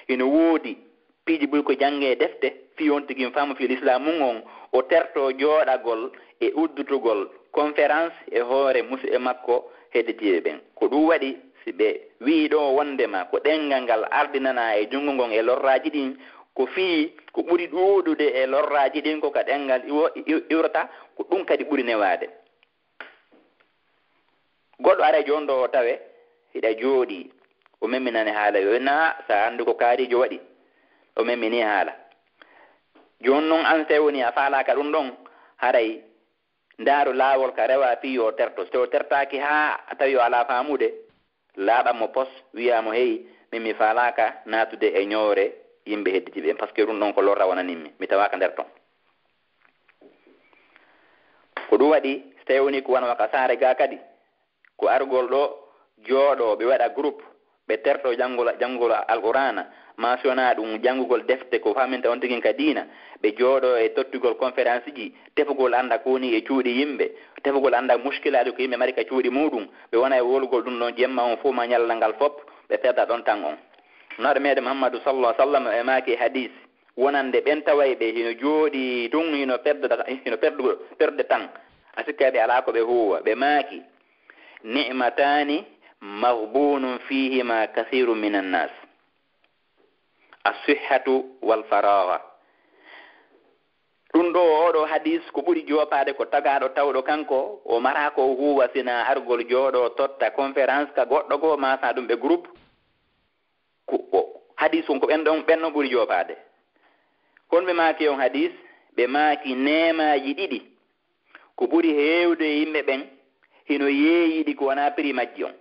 hino woodi piiji ɓuri ko janngee defte, fii on tigi faamu fii Lislaam mum on, o tertoo jooɗagol e uddutugol conférence e hoore musidɓe makko heɗitiiɓe ɓen. Ko ɗum waɗi, si ɓe wi'i ɗoo wonndema ko ɗenngal ngal ardinanaa e junngo ngon e lorraaji ɗin, ko fii ko ɓuri ɗuuɗude e lorraaji ɗin ko ka ɗenngal iwo-, i-, iwrata, ko ɗum kadi ɓuri newaade. Goɗɗo aray jooni ɗoo o tawe hiɗa jooɗii, o memminani haala, yo inna, so a anndu ko kaarijo waɗi, o memmini haala. Jooni non, an si tawi woni a faalaaka ɗum ɗon, haray ndaaru laawol ka rewaa fii yo o terto. So tawi o tertaaki haa a tawi o alaa faamude, laaɓan mo pos, wiya mo, "Hey, min mi faalaaka naatude e ñoore yimɓe heddiiɓe ɓen, parce que ɗum ɗon ko lorra wonanimmi, mi tawaaka nder ton." Ko ɗum waɗi, so tawii wonii ko wano ka saare gaa kadi, ko argol ɗoo, jooɗoo, ɓe waɗa groupe, ɓe terto janngol, janngol Alqur'aana, maa si wonaa ɗum janngugol defte ko faaminta on tigi ka diina, ɓe jooɗoo e tottugol conférenceji, tefugol annda ko woni e cuuɗi yimɓe, tefugol annda muskilaaji ko yimɓe mari ka cuuɗi muuɗum, ɓe wona e wowlugol ɗum ɗon jemma on fof maa ñallal ngal fof, ɓe perda ɗon tan on. Nulaaɗo meɗen Muhammadu sallallahu alaihi wasallam e maaki e hadis wonande ɓen tawayɓe hino jooɗii tun, hino perda, hino perdugo, perde tan. A sikka ɓe alaa ko ɓe huuwa. Ɓe maaki, "Ni'matani maghbunun fihima kathirun minan nas. As-sihhatu wal faragha." Ɗum ɗo, oo ɗo hadis ko ɓuri joopaade ko tagaaɗo tawɗo kanko, o maraa ko o huuwa sina argol jooɗoo totta conférence ka goɗɗo goo, maa sa ɗum ɓe groupe. Ko, o, hadis on ko ɓen ɗon, ɓen ɗon ɓuri joopaade. Honɓe maaki on hadis? Ɓe maaki neemaaji ɗiɗi. Ko ɓuri heewde e yimɓe ɓen, hino yeeyi ɗi ko wonaa prix majji on.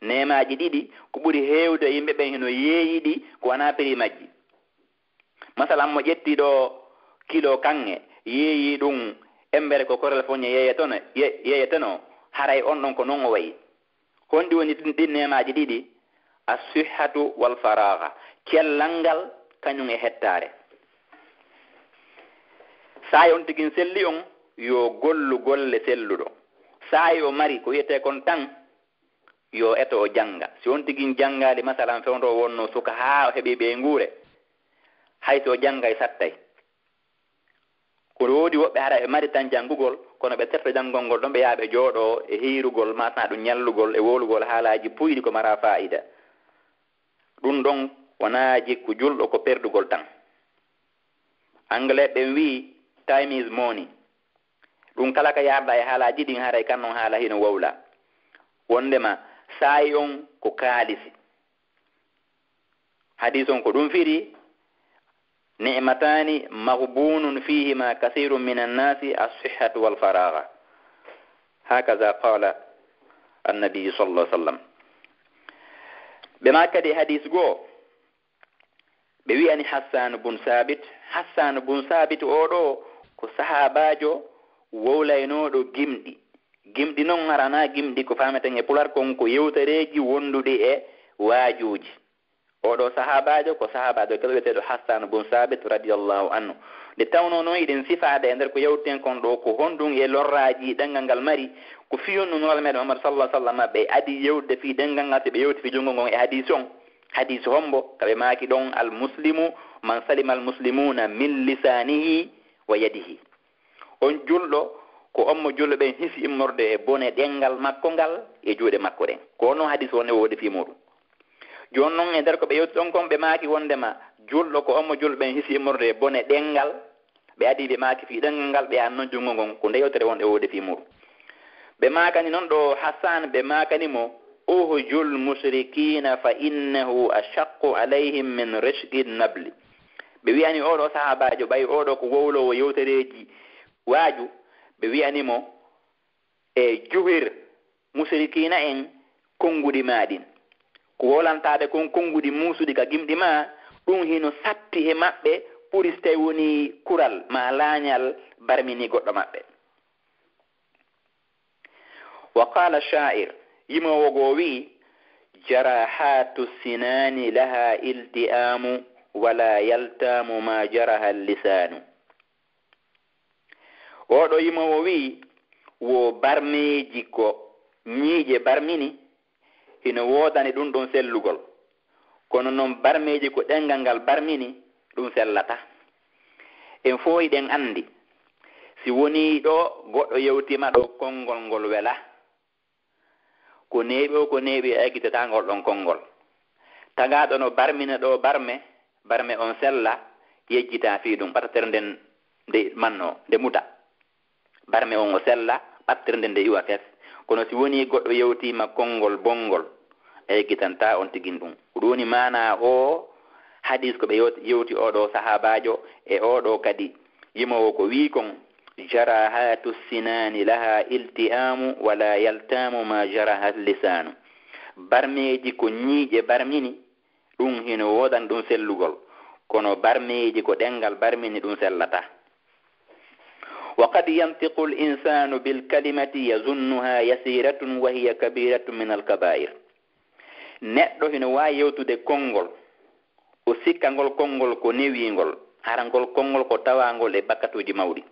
Neemaaji ɗiɗi, ko ɓuri heewde e yimɓe ɓen, hino yeeyi ɗi ko wonaa prix majji. Masalan, mo ƴetti ɗo kilo kaŋŋe, yeeyi ɗum embere ko korel foñe yeeyetono, ye-, yeeyetenoo, haray on ɗon ko non o wayi. Honɗi woni ɗin, ɗin neemaaji ɗiɗi? As-sihhatu wal faragha, cellal ngal kañum e hettaare. Saa'i on tigi selli on, yo gollu golle selluɗo. Saa'i o mari ko wiyetee kon tan, yo eto o jannga. Si on tigi janngaali, masalan, fewndo o wonno suka haa o heɓi ɓeynguure, hay si o janngay sattay. Ko woodi woɓɓe hara ɓe mari tan janngugol, kono ɓe terto janngol ngol ɗon, ɓe yaha ɓe jooɗoo e hiirugol, maa sana ɗum ñallugol e wowlugol haalaaji puyɗi ko maraa faa'ida. Ɗum ɗon wonaa jikku julɗo, ko perdugol tan. Anglais ɓen wi'i, "Time is money." Ɗum kala ka yarda e haalaaji ɗin, haray kan non haala hino wowla. Wondema saa'i on ko kaalisi. Hadis on ko ɗum firi, "Ni'matani maghbunun fihima kathirun minan nasi, as-sihhatu wal faragha." Hakaza qala an-nabi sallallahu alaihi wasallam. Ɓe ma kadi hadis goo, ɓe wi'ani Hassan bun Sabit. Hassan bun Sabit oo ɗoo ko sahaabaajo wowlaynooɗo gimɗi. Gimɗi non haranaa gimɗi ko faameten e Pular kon, ko yewtereeji wonduɗi e waajuuji. Oo ɗoo sahaabaajo ko sahaabaajo keɗo wi'eteeɗo Hassan bun Sabit radiyallahu anhu. Nde tawnoo non hiɗen sifaade e nder ko yewteten kon ɗoo, ko honɗum e lorraaji ɗemngal ngal mari, ko fii honɗum Nulaaɗo meɗen Muhammad sallallahu alaihi wasallam ɓe adii yewtude fii ɗemngal ngal, si ɓe yewti fii junngo ngon e hadis on. Hadis hombo? Ka ɓe maaki ɗon, "Al muslimu man salima al muslimuna min lisanihi wa yadihi." On julɗo, ko on mo julɓe ɓen hisi immorde e bone ɗemngal makko ngal e juuɗe makko ɗen. Ko on non hadis wonde woodi fii muuɗum. Jooni non e nder ko ɓe yewti ɗon kon, ɓe maaki wondema julɗo ko on mo julɓe ɓen hisi immorde e bone ɗemngal, ɓe adii ɓe maaki fii ɗemngal ngal, ɓe an non junngo ngon, ko nde yewtere wonde woodi fii muuɗum. Ɓe maakani non ɗo Hassan, ɓe maakani mo, "Uhjul mushrikina fa innahu ashaqqu alayhim min rishqin nabli." Ɓe wi'ani oo ɗoo sahaabaajo, ɓay oo ɗoo ko wowloowo yewtereeji waaju, ɓe wi'ani mo, "E juhir musrikiina en konnguɗi maa ɗin. Ko wowlantaade kon konnguɗi muusuɗi ka gimɗi maa, ɗum hino satti e maɓɓe ɓuri si tawi wonii kural maa laañal barmini goɗɗo maɓɓe." Wa qala sha'ir, yimoowo goo wi'i, "Jarahatu sinani laha ilti'amu, wala yaltamu ma jaraha lisanu." Oo ɗoo yimoowo wi'i, "Wo barmeeji ko ñiiƴe barmini, hino woodani ɗum ɗon sellugol. Kono non barmeeji ko ɗemngal ngal barmini, ɗum sellataa." En fof hiɗen anndi, si wonii ɗo goɗɗo yewtiima ɗo, konngol ngol welaa. Ko neeɓi o, ko neeɓi, a ekkitataa ngol ɗon konngol. Tagaaɗo no barmina ɗo barme, barme on sella, yejjitaa fii ɗum, ɓattatere nden nde mannoo, nde muta. Barme on o sella, ɓattatere nden nde iwa fes. Kono si wonii goɗɗo yewtiima konngol bonngol, a yejjitantaa on tigin ɗum. Ko ɗum woni maanaa oo hadis ko ɓe yewti, yewti oo ɗoo sahaabaajo e oo ɗoo kadi yimoowo ko wii kon, "Jarahatu sinani laha ilti'amu wala yaltamu ma jaraha lisanu." Barmeeji ko ñiiƴe barmini, ɗum hino woodani ɗum sellugol, kono barmeeji ko ɗemngal barmini, ɗum sellataa. وقد ينطق الإنسان بالكلمة يظنها يسيرة وهي كبيرة من الكبائر. Neɗɗo hino waawi yewtude konngol, o sikka ngol konngol ko newingol, hara ngol konngol ko tawaangol e bakkatuuji mawɗi.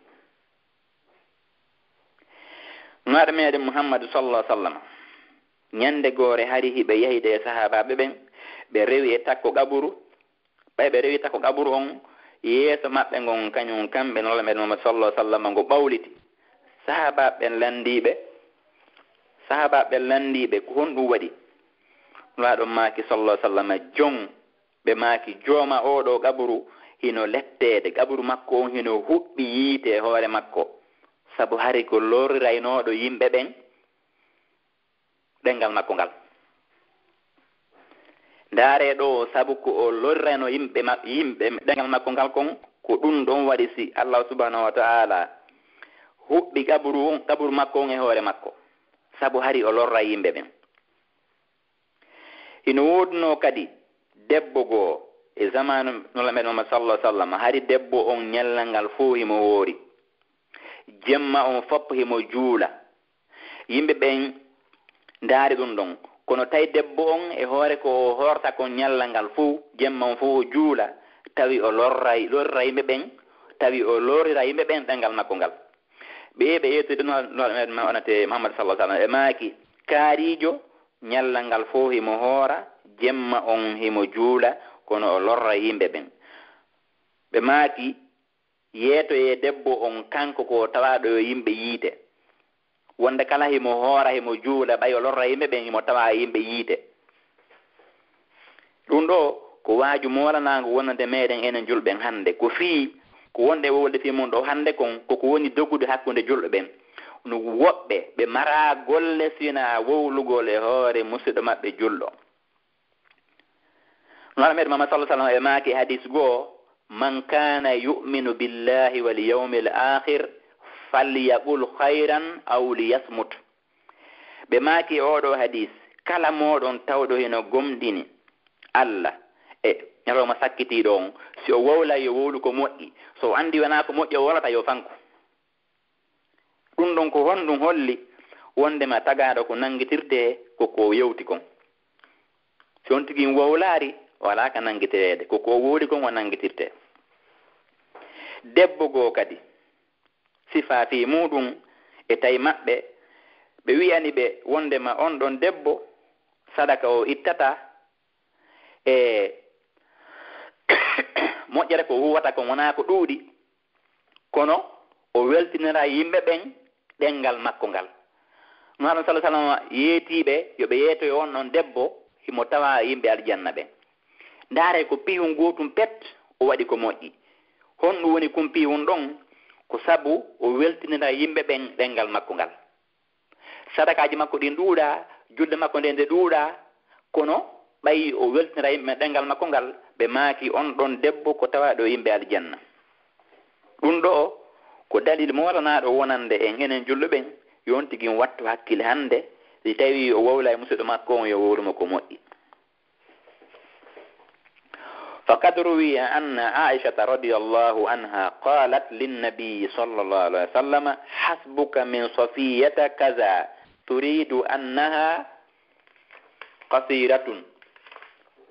Nulaaɗo meɗen Muhammadu sallallahu alaihi wasallam, ñande goore hari hiɓe yahide e sahaabaaɓe ɓen, ɓe rewi e takko qaburu. Ɓay ɓe rewi takko qaburu on, yeeso maɓɓe ngon, kañum kamɓe Nulaaɗo meɗen Muhammadu sallallahu alaihi wasallam, ngo ɓawliti. Sahaabaaɓe ɓen lanndiiɓe, sahaabaaɓe ɓen lanndiiɓe, ko honɗum waɗi? Nulaaɗo maaki sallallahu alaihi wasallam, jon Ɓe maaki, "Jooma oo ɗoo qaburu hino letteede, qaburu makko on hino huɓɓi yiite e hoore makko, sabu hari ko lorriraynooɗo yimɓe ɓen ɗemngal makko ngal." Ndaaree ɗoo, sabu ko o lorriraynoo yimɓe ma-, yimɓe ɗemngal makko ngal kon, ko ɗum ɗon waɗi si Allah subhanahu wa ta'ala huɓɓi qaburu on, qaburu makko on e hoore makko, sabu hari o lorra yimɓe ɓen. Hino woodunoo kadi debbo goo e zamaanu Nulaaɗo meɗen Muhammad sallallahu alaihi wasallam, hari debbo on ñallal ngal fow himo hoori. Jemma on fow himo juula. Yimɓe ɓen ndaari ɗum ɗon. Kono tawi debbo on e hoore ko o hoorta kon ñallal ngal fow, jemma on fow o juula, tawi o lorray, lorra yimɓe ɓen, tawi o lorrira yimɓe ɓen ɗemngal makko ngal. Ɓe, ɓe yettiri Nulaaɗo meɗen Muhammad sallallahu alaihi wasallam, ɓe maaki, "Kaariijo, ñallal ngal fow himo hoora, jemma on himo juula, kono o lorra yimɓe ɓen." Ɓe maaki, "Yeetoyee debbo on, kanko ko tawaaɗo yo yimɓe yiite. Wonde kala himo hoora, himo juula, ɓay o lorra yimɓe ɓen, himo tawaa yimɓe yiite." Ɗum ɗoo ko waaju moolanaango wonande meɗen enen julɓe ɓen hannde. Ko fii, ko wonde e wowlde fii mun ɗoo hannde kon, ko ko woni dogude hakkunde julɓe ɓen. No woɓɓe, ɓe maraa golle si wonaa wowlugol e hoore musiɗɗo maɓɓe julɗo. Nulaaɗo meɗen Muhammad sallallahu alaihi wasallam e maaki hadis goo, "Man kana yu'minu billahi wal yawmil akhir falyaqul khairan aw liyasmut." Ɓe maaki e oo ɗoo hadis, "Kala mooɗon tawɗo hino gomɗini Allah e ñalawma sakkitiiɗo on, si o wowlay yo wowlu ko moƴƴi, so o anndi wonaa ko moƴƴi o wowlata yo fanku." Ɗum ɗon ko honɗum holli? Wondema tagaaɗo ko nanngitirtee ko ko yewti kon. Si on tigi wowlaari, walaa ka nanngitireede, ko ko wowli kon o nanngitirtee. Debbo goo kadi, sifaa fii muuɗum e tawi maɓɓe, ɓe wi'ani ɓe wondema on ɗon debbo, sadaka o ittata e moƴƴere ko huwata kon wonaa ko ɗuuɗi, kono o weltinira yimɓe ɓen ɗemngal makko ngal. Nulaaɗo sallallahu alaihi wasallam yeetii ɓe yo ɓe yeetoyo on ɗon debbo, himo tawaa e yimɓe aljanna ɓen. Ndaaree ko pihun gootun pet o waɗi ko moƴƴi. Honɗum woni kun pihun ɗon? Ko sabu o weltinira yimɓe ɓen ɗemngal makko ngal. Sadakaaji makko ɗin ɗuuɗaa, julde makko nde nde ɗuuɗaa, kono ɓay o weltinira yimɓe ɓen ɗemngal makko ngal, ɓe maaki on ɗon debbo ko tawaaɗo yimɓe aljanna. Ɗum ɗoo ko dalil moolanaaɗo wonande en enen julɓe ɓen, yo on tigi wattu hakkille hannde, si tawii o wowlay musiɗɗo makko on, yo wowlu mo ko moƴƴi. فقد روي أن عائشة رضي الله عنها قالت للنبي صلى الله عليه وسلم: "حسبك من صفية كذا"، تريد أنها قصيرة،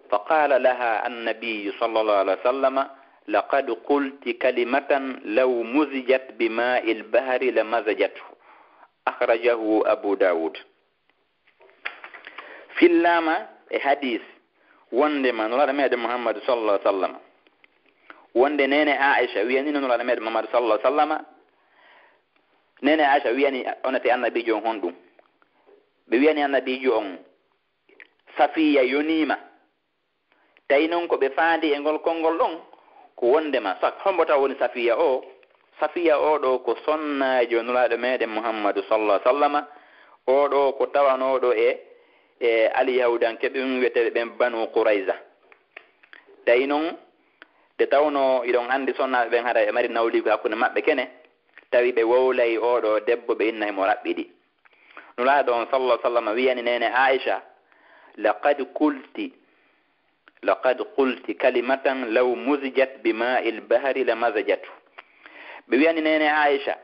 فقال لها النبي صلى الله عليه وسلم: "لقد قلت كلمة لو مزجت بماء البحر لمزجته". أخرجه أبو داود. Fillaama e hadis wondema Nulaaɗo meɗen Muhammadu sallallahu alaihi wasallam, wonde neene Aisha wi'anino Nulaaɗo meɗen Muhammadu sallallahu alaihi wasallam, neene Aisha wi'ani onete Annabiijo on honɗum? Ɓe wi'ani Annabiijo on, Safiya yoniima. Tawi non ko ɓe faandi e ngol konngol ɗon, ko wondema, sa-, hombo taw woni Safiya o? Safiya o ɗo ko sonnaajo Nulaaɗo meɗen Muhammadu sallallahu alaihi wasallama. O ɗo ko tawanooɗo e, e Alyahudanke ɓen wi'eteeɓe ɓen Banu Qurayza. Tawi non, nde tawnoo iɗon anndi sonnaaɓe ɓen hara e mari nawliigu hakkunde maɓɓe kene, tawi ɓe wowlay o ɗo debbo, ɓe inna himo raɓɓiɗi. Nulaaɗo on sallallahu alaihi wasallama wi'ani neene Aisha, "Laqad qulti, laqad qulti kalimatan law muzijat bi ma'il bahri la mazajatu." Ɓe wiyani neene Aisha,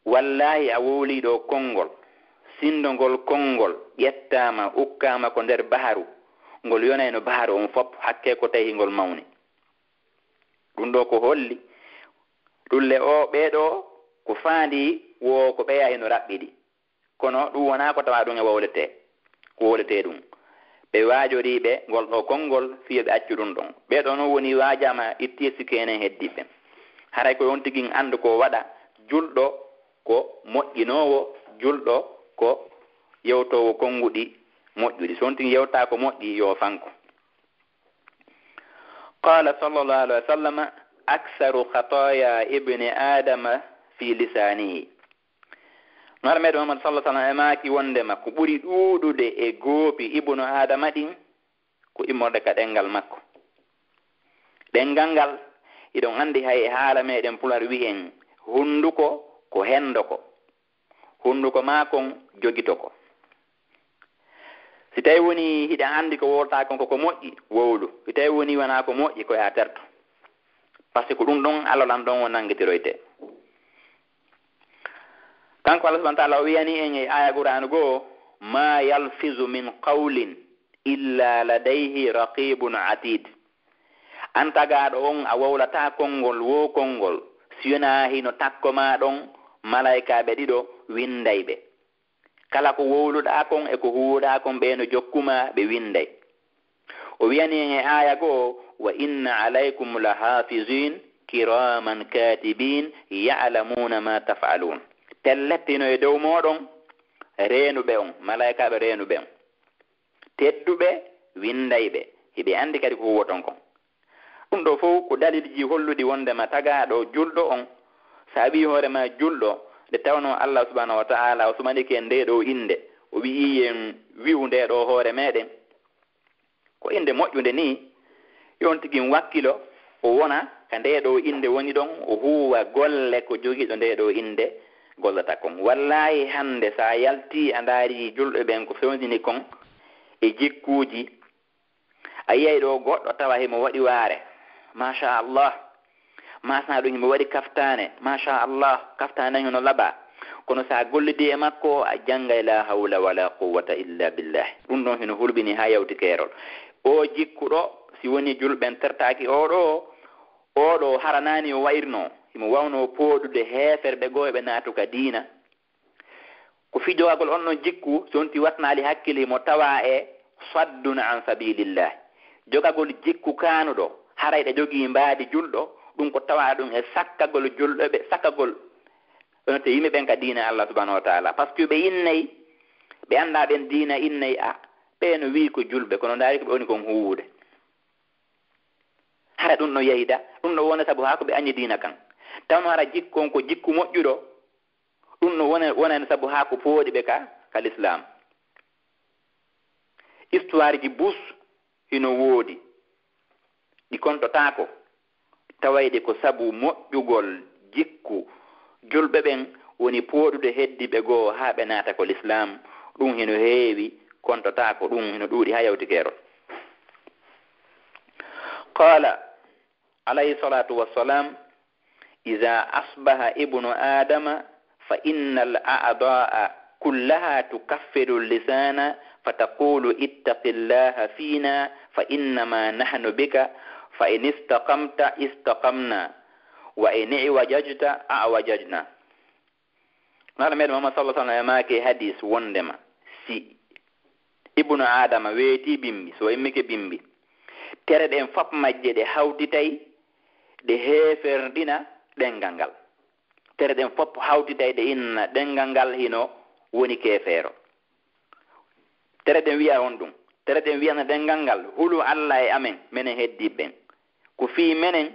"Wallahi, a wowlii ɗo konngol, sinndo ngol konngol ƴettaama, ukkaama ko nder baharu, ngol yonayno baharu on fop, hakkee ko tawi ngol mawni." Ɗum ɗo ko holli, ɗum le o ɓee ɗo ko faandi wo ko ɓeya hino raɓɓiɗi. Kono ɗum wonaa ko tawa ɗum e wowletee, ko wowletee ɗum. Ɓe waajorii ɓe ngol ɗo konngol fii yo ɓe accu ɗum ɗon. Ɓee ɗo non woni waajaama itti e sikke enen heddiiɓe. Haray ko on tigi anndu ko waɗa julɗo ko moƴƴinoowo, julɗo ko yewtoowo konnguɗi moƴƴuɗi. So on tigi yewtaa ko moƴƴi, yo fanko. Qala sallallahu alaihi wa sallam, "Aksaru khataya ibni Adama fi lisanihi." Nulaaɗo meɗen Muhammad sallallahu alaihi wa sallam e maaki wondema ko ɓuri ɗuuɗude e goopi Ibnu Adama ɗin ko immorde ka ɗenngal makko. Ɗenngal ngal, hiɗon anndi hay e haala meɗen Pular wi'en, "Hunnduko ko henndo ko." Hunnduko maa kon jogito ko. Si tawi woni hiɗa anndi ko wowltaa kon ko ko moƴƴi, wowlu. Si tawi woni wanaa ko moƴƴi, ko yaa terto. Par ce que ɗum ɗon Allah lan ɗon o nanngitiroyte. Kanko Allah subhanahu wa ta'ala o wiyani en e aya Qur'aanu goo, "Ma yalfizu min qawlin illa ladayhi raqibun atid." An tagaaɗo on, a wowlataa konngol woo konngol, si wonaa hino takko maa ɗon malaykaaɓe ɗiɗo winndayɓe. Kala ko wowluɗaa kon e ko huuwuɗaa kon, ɓee no jokku maa, ɓe winnday. O wiyani en e aaya goo, "Wa inna alaykum la hafizin, kiraman katibin, ya'lamuna ma taf'alun." Pellet hino e dow mooɗon reenuɓe on, malaykaaɓe reenuɓe on. Tedduɓe winndayɓe, hiɓe anndi kadi ko huuwoton kon. Ɗum ɗo fow ko dalilji holluɗi wondema tagaaɗo julɗo on, so a wi'i hoore ma julɗo, nde tawnoo Allah subhanahu wa ta'ala o sumanike en ndee ɗoo innde, o wi'i en wi'u ndee ɗoo hoore meɗen, ko innde moƴƴunde nii, yo on tigi wakkilo, o wona ka ndee ɗoo innde woni ɗon, o huuwa golle ko jogiiɗo ndee ɗoo innde gollata kon. Wallaahi, hannde so a yaltii a ndaarii julɓe ɓen ko fewndini kon e jikkuuji, a yiyay ɗo goɗɗo tawa himo waɗi waare, machallah, maa sanaa ɗum himo waɗi kaftaane, machallah, kaftaane hino laɓaa. Kono so a gollidii e makko, a janngay la hawla wala quwwata illa billah. Ɗum ɗon hino hulɓini haa yawti keerol. O jikku ɗo, si woni julɓe ɓen tertaaki o ɗo, o ɗo haranaani o wa'irnoo, himo wawnoo pooɗude heeferɓe goo e ɓe naatu ka diina. Ko fii jogagol on ɗon jikku, so on tigi wattanaali hakkille, himo tawaa e saddun an sabilillah. Jogagol jikku kaanuɗo, haray ɗa jogii mbaadi julɗo, ɗum ko tawaa ɗum e sakkagol julɓe ɓe, sakkagol wonata yimɓe ɓen ka diina Allah subhanahu wa ta'ala. Par ce que ɓe innay, ɓe anndaa ɓen diina innay, a, ɓee no wi'i ko julɓe, kono ndaari ko ɓe woni kon huuwude. Hara ɗum no yahida, ɗum no wona sabu haa ko ɓe añi diina kan. Tawno hara jikku on ko jikku moƴƴuɗo, ɗum no wona, wonani sabu haa ko pooɗi ɓe ka, ka Lislaam. Histoire ji bus hino woodi, ɗi kontotaako, tawayde ko sabu moƴƴugol jikku julɓe ɓen woni pooɗude heddiiɓe goo haa ɓe naata ko Lislaam. Ɗum hino heewi, kontotaako, ɗum hino ɗuuɗi haa yawti keerol. Qaala alayhi salatu wassalam, "Iza asbaha ibnu Adama fa innal a'da'a kullaha tukaffiru lisana fa taqulu ittaqillaha fina fa innama nahnu bika fa in istaqamta istaqamna wa in i'wajajta a'wajajna." Nulaaɗo meɗen Muhammad sallallahu alaihi wasallam e maaki e hadis wondema si ibnu Adama weetii bimbi, so o immike bimbi, tere ɗen fop majje ɗe hawtitay, ɗe heeferɗina ɗenngal ngal. Tere ɗen fop hawtitay, ɗe inna ɗenngal ngal hino woni keefeero. Tere ɗen wi'a on ɗum. Tere ɗen wi'ana ɗenngal ngal, "Hulu Alla e amen, menen heddiiɓe ɓen. Ko fii menen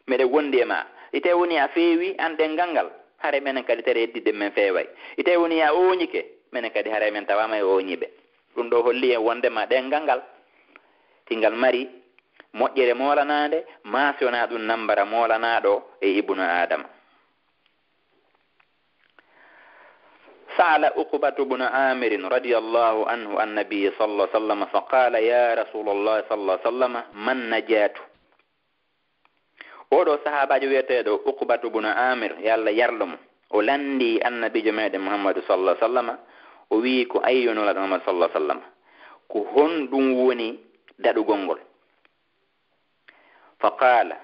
meɗen wondi e maa. Si tawi woni a feewi an ɗenngal ngal, hare menen kadi tere heddiiɓe men feeway. Si tawi woni a ooñike, menen kadi hare men tawaama e ooñiiɓe." Ɗum ɗo holli en wondema ɗenngal ngal, si ngal mari moƴƴere moolanaande, maa si wonaa ɗum nambara moolanaaɗo e ibnu Aadama. سأل عقبة بن عامر رضي الله عنه النبي صلى الله عليه وسلم فقال: يا رسول الله صلى الله عليه وسلم، ما النجاة؟ Oo ɗoo sahaabaajo wiyeteeɗo Uqbatu bun Aamir, yo Allah yarlo mo, o lanndii Annabiijo meeɗen Muhammadu sallallaahu alayhi wa sallam, o wiyi, ko ayyo Nulaaɗo Muhammadu sallallaahu alayhi wa sallam, ko honɗum woni daɗugol ngol? Fa qaala: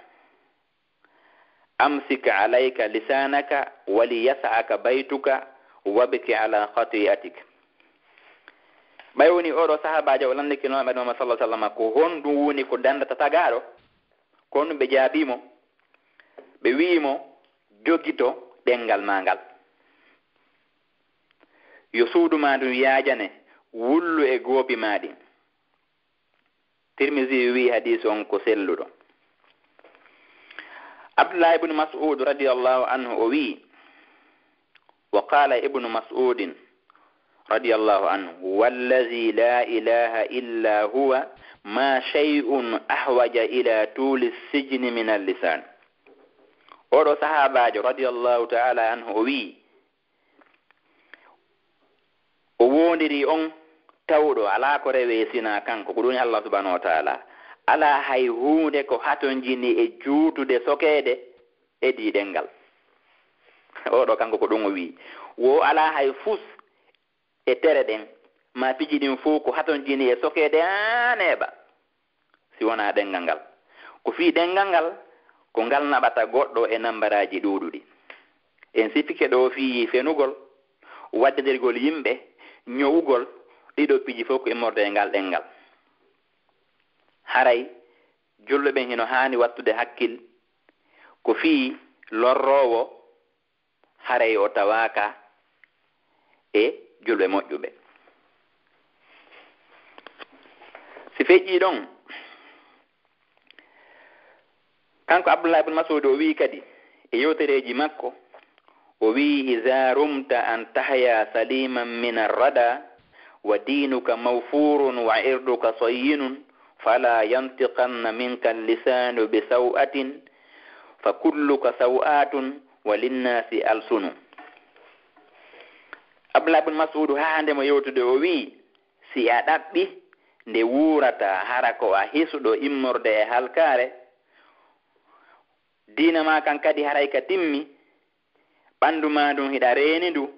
أمسك عليك لسانك وليسعك بيتك وابك على خطيئتك. Ɓay wonii oo ɗoo sahaabaajo o lanndike Nulaaɗo Muhammad sallallaahu alayhi wa sallam ko honɗum woni ko danndata tagaaɗo, ko honɗum ɓe jaabii mo? Ɓe wi'i mo, jogito ɗemngal maa ngal. Yo suudu maa ndun yaajane, wullu e goopi maa ɗin. Tirmisi wi'i hadiis on ko selluɗo. Abdullahi ibnu Mas'ud radiyallahu anhu o wi'i, wa qala ibnu Mas'udin radiyallahu anhu, wallazi la ilaha illa huwa, ma shay'un ahwaja ila tuli sijni min al-lisan. Oo ɗoo sahaabaajo radiyallahu ta'ala anhu o wi'i, o woondirii on tawɗo alaa ko rewee sinaa kanko, ko ɗum woni Allah subhanahu wa ta'ala. Alaa hay huunde ko hatonjini e juutude sokeede edii ɗemngal. Oo ɗoo kanko ko ɗum o wi'i. Wo alaa hay fus e tere ɗen, maa piiji ɗin fow ko hatonjini e sokeede haa neeɓa, si wonaa ɗemngal ngal. Ko fii ɗemngal ngal, ko ngal naɓata goɗɗo e nambaraaji ɗuuɗuɗi. En sifike ɗoo fii fenugol, waddindirgol yimɓe, ño'ugol, ɗii ɗoo piiji fow ko immorde e ngal ɗemngal. Haray julɓe ɓen hino haani wattude hakkil ko fii lorroowo, haray o tawaaka e julɓe moƴƴuɓe. Si feƴƴii ɗon, kanko Abdullahi ibn Mas'ud o wi'i kadi e yewtereeji makko, o wi'i, iza rumta an tahya saliman min ar-rada wa dinuka mawfurun wa irduka sayyinun, fala yantiqanna minka al-lisanu bi saw'atin, fa kulluka saw'atun wa linnasi alsunu. Abdullah ibn Mas'ud haa hande mo yewtude o wi'i, si a ɗaɓɓi nde wuurata hara ko a hisuɗo immorde e halkaare, diina maa kan kadi haray ka timmi, ɓandu maa ndun hiɗa reeni ndu,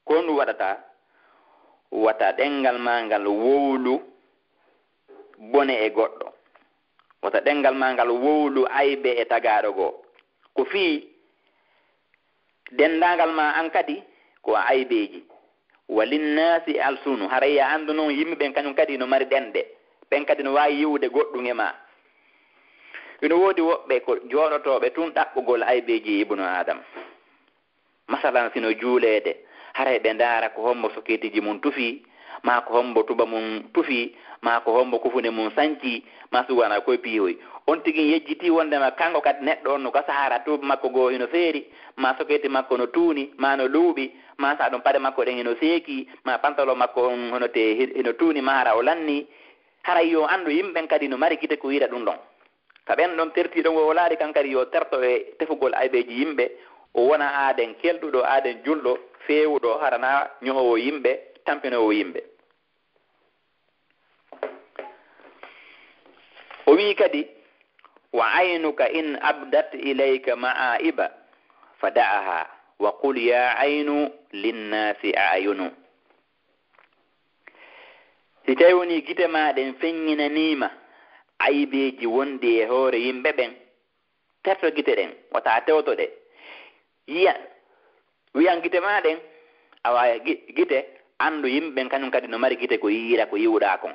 ko ndu waɗata, wata ɗemngal maa ngal wowlu bone e goɗɗo, wata ɗemngal maa ngal wowlu aybe e tagaaɗo goo. Ko fii denndaangal maa an kadi ko a aybeeji. Wa linnaasi alsunu, haray a anndu non yimɓe ɓen kañum kadi no mari ɗemɗe, ɓen kadi no waawi yi'ude goɗɗum e maa. Hino woodi woɓɓe ko jooɗotooɓe tun ɗaɓɓugol aybeeji Ibnu Aadam. Masalan, si no juuleede, haray ɓe ndaara ko hombo soketiiji mun tufi, maa ko hombo tuba mun tufi, maa ko hombo kufune mun sanci, maa si wonaa koye piihoy. On tigi yejjitii wondema kanko kadi neɗɗo on no gasa hara tuuba makko goo hino feeri, maa soketi makko no tuuni, maa no luuɓi, maa sa ɗum paɗe makko ɗen hino seeki, maa pantalon makko on hono te hi-, hino tuuni, maa hara o lanni. Haray yo anndu yimɓe ɓen kadi no mari gite ko yi'ira ɗum ɗon. Ka ɓen ɗon tertii ɗon, o laari kan kadi yo terto e tefugol aybeeji yimɓe, o wona aaden kelɗuɗo, aaden julɗo, feewuɗo, hara naa ño'oowo yimɓe, tampinoowo yimɓe. O wi'i kadi, wa aynuka in abdat ilayka ma'aiba, fa da'aha, wa qul ya aynu linnaasi a'yunu. Si tawi wonii gite maa ɗen feññinanii ma aybeeji wonɗi e hoore yimɓe ɓen, terto gite ɗen, wata a tewto ɗe. Yi'a, wi'an gite maa ɗen, awa gi-, gite, anndu yimɓe ɓen kañum kadi no mari gite ko yi'ira ko yi'uɗaa kon.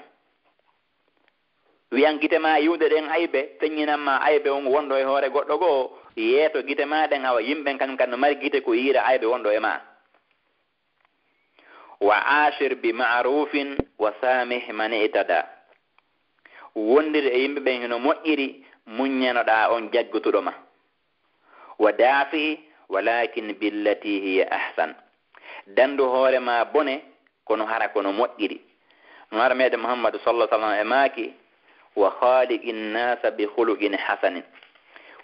Wi'an gite maa yi'ude ɗen aybe, feññinan ma aybe on wonɗo e hoore goɗɗo goo, yeeto gite maa ɗen, awa yimɓe ɓen kañum kadi no mari gite ko yi'ira aybe wonɗo e maa. Wa aashir bi ma'rufin wa saamih man i'tada. Wondir e yimɓe ɓen hino moƴƴiri, muññanoɗaa on jaggutuɗo ma. Wa daafi'i, walakin billati hiya ahsan. Dandu hoore ma bone, kono hara kono moƴƴiri. Nulaaɗo meeɗen Muhammadu sallallahu alaihi wasallam e maaki, wa khaliqin nasa bi khuluqin hasanin.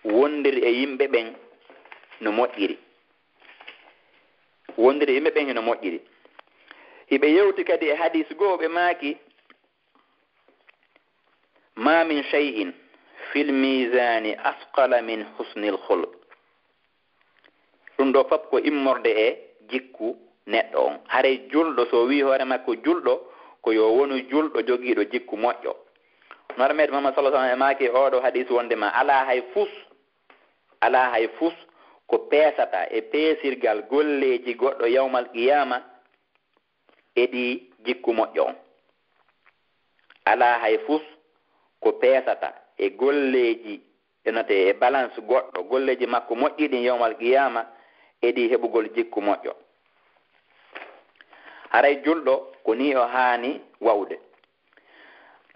Wondir e yimɓe ɓen no moƴƴiri. Wondir e yimɓe ɓen hino moƴƴiri. Hiɓe yewti kadi e hadis goo, ɓe maaki, "Ma min shay'in fil mizani asqala min husnil khuluq." Ɗum ɗo fop ko immorde e jikku neɗɗo on. Haray julɗo, so o wii hoore makko julɗo, ko yo wonu julɗo jogiiɗo jikku moƴƴo. Hono Meeɗo Muhammad sallallahu alaihi wasallam e maaki e ooɗo hadis wonde ma alaa hay fus, alaa hay fus ko peesata e peesirgal golleeji goɗɗo yawmal qiyaama e ɗi jikku moƴƴo on. Alaa hay fus ko peesata e golleeji, e note e balance goɗɗo, golleeji makko moƴƴi ɗin yawmal qiyaama e ɗi heɓugol jikku moƴƴo. Haray julɗo ko nii o haani wa'ude.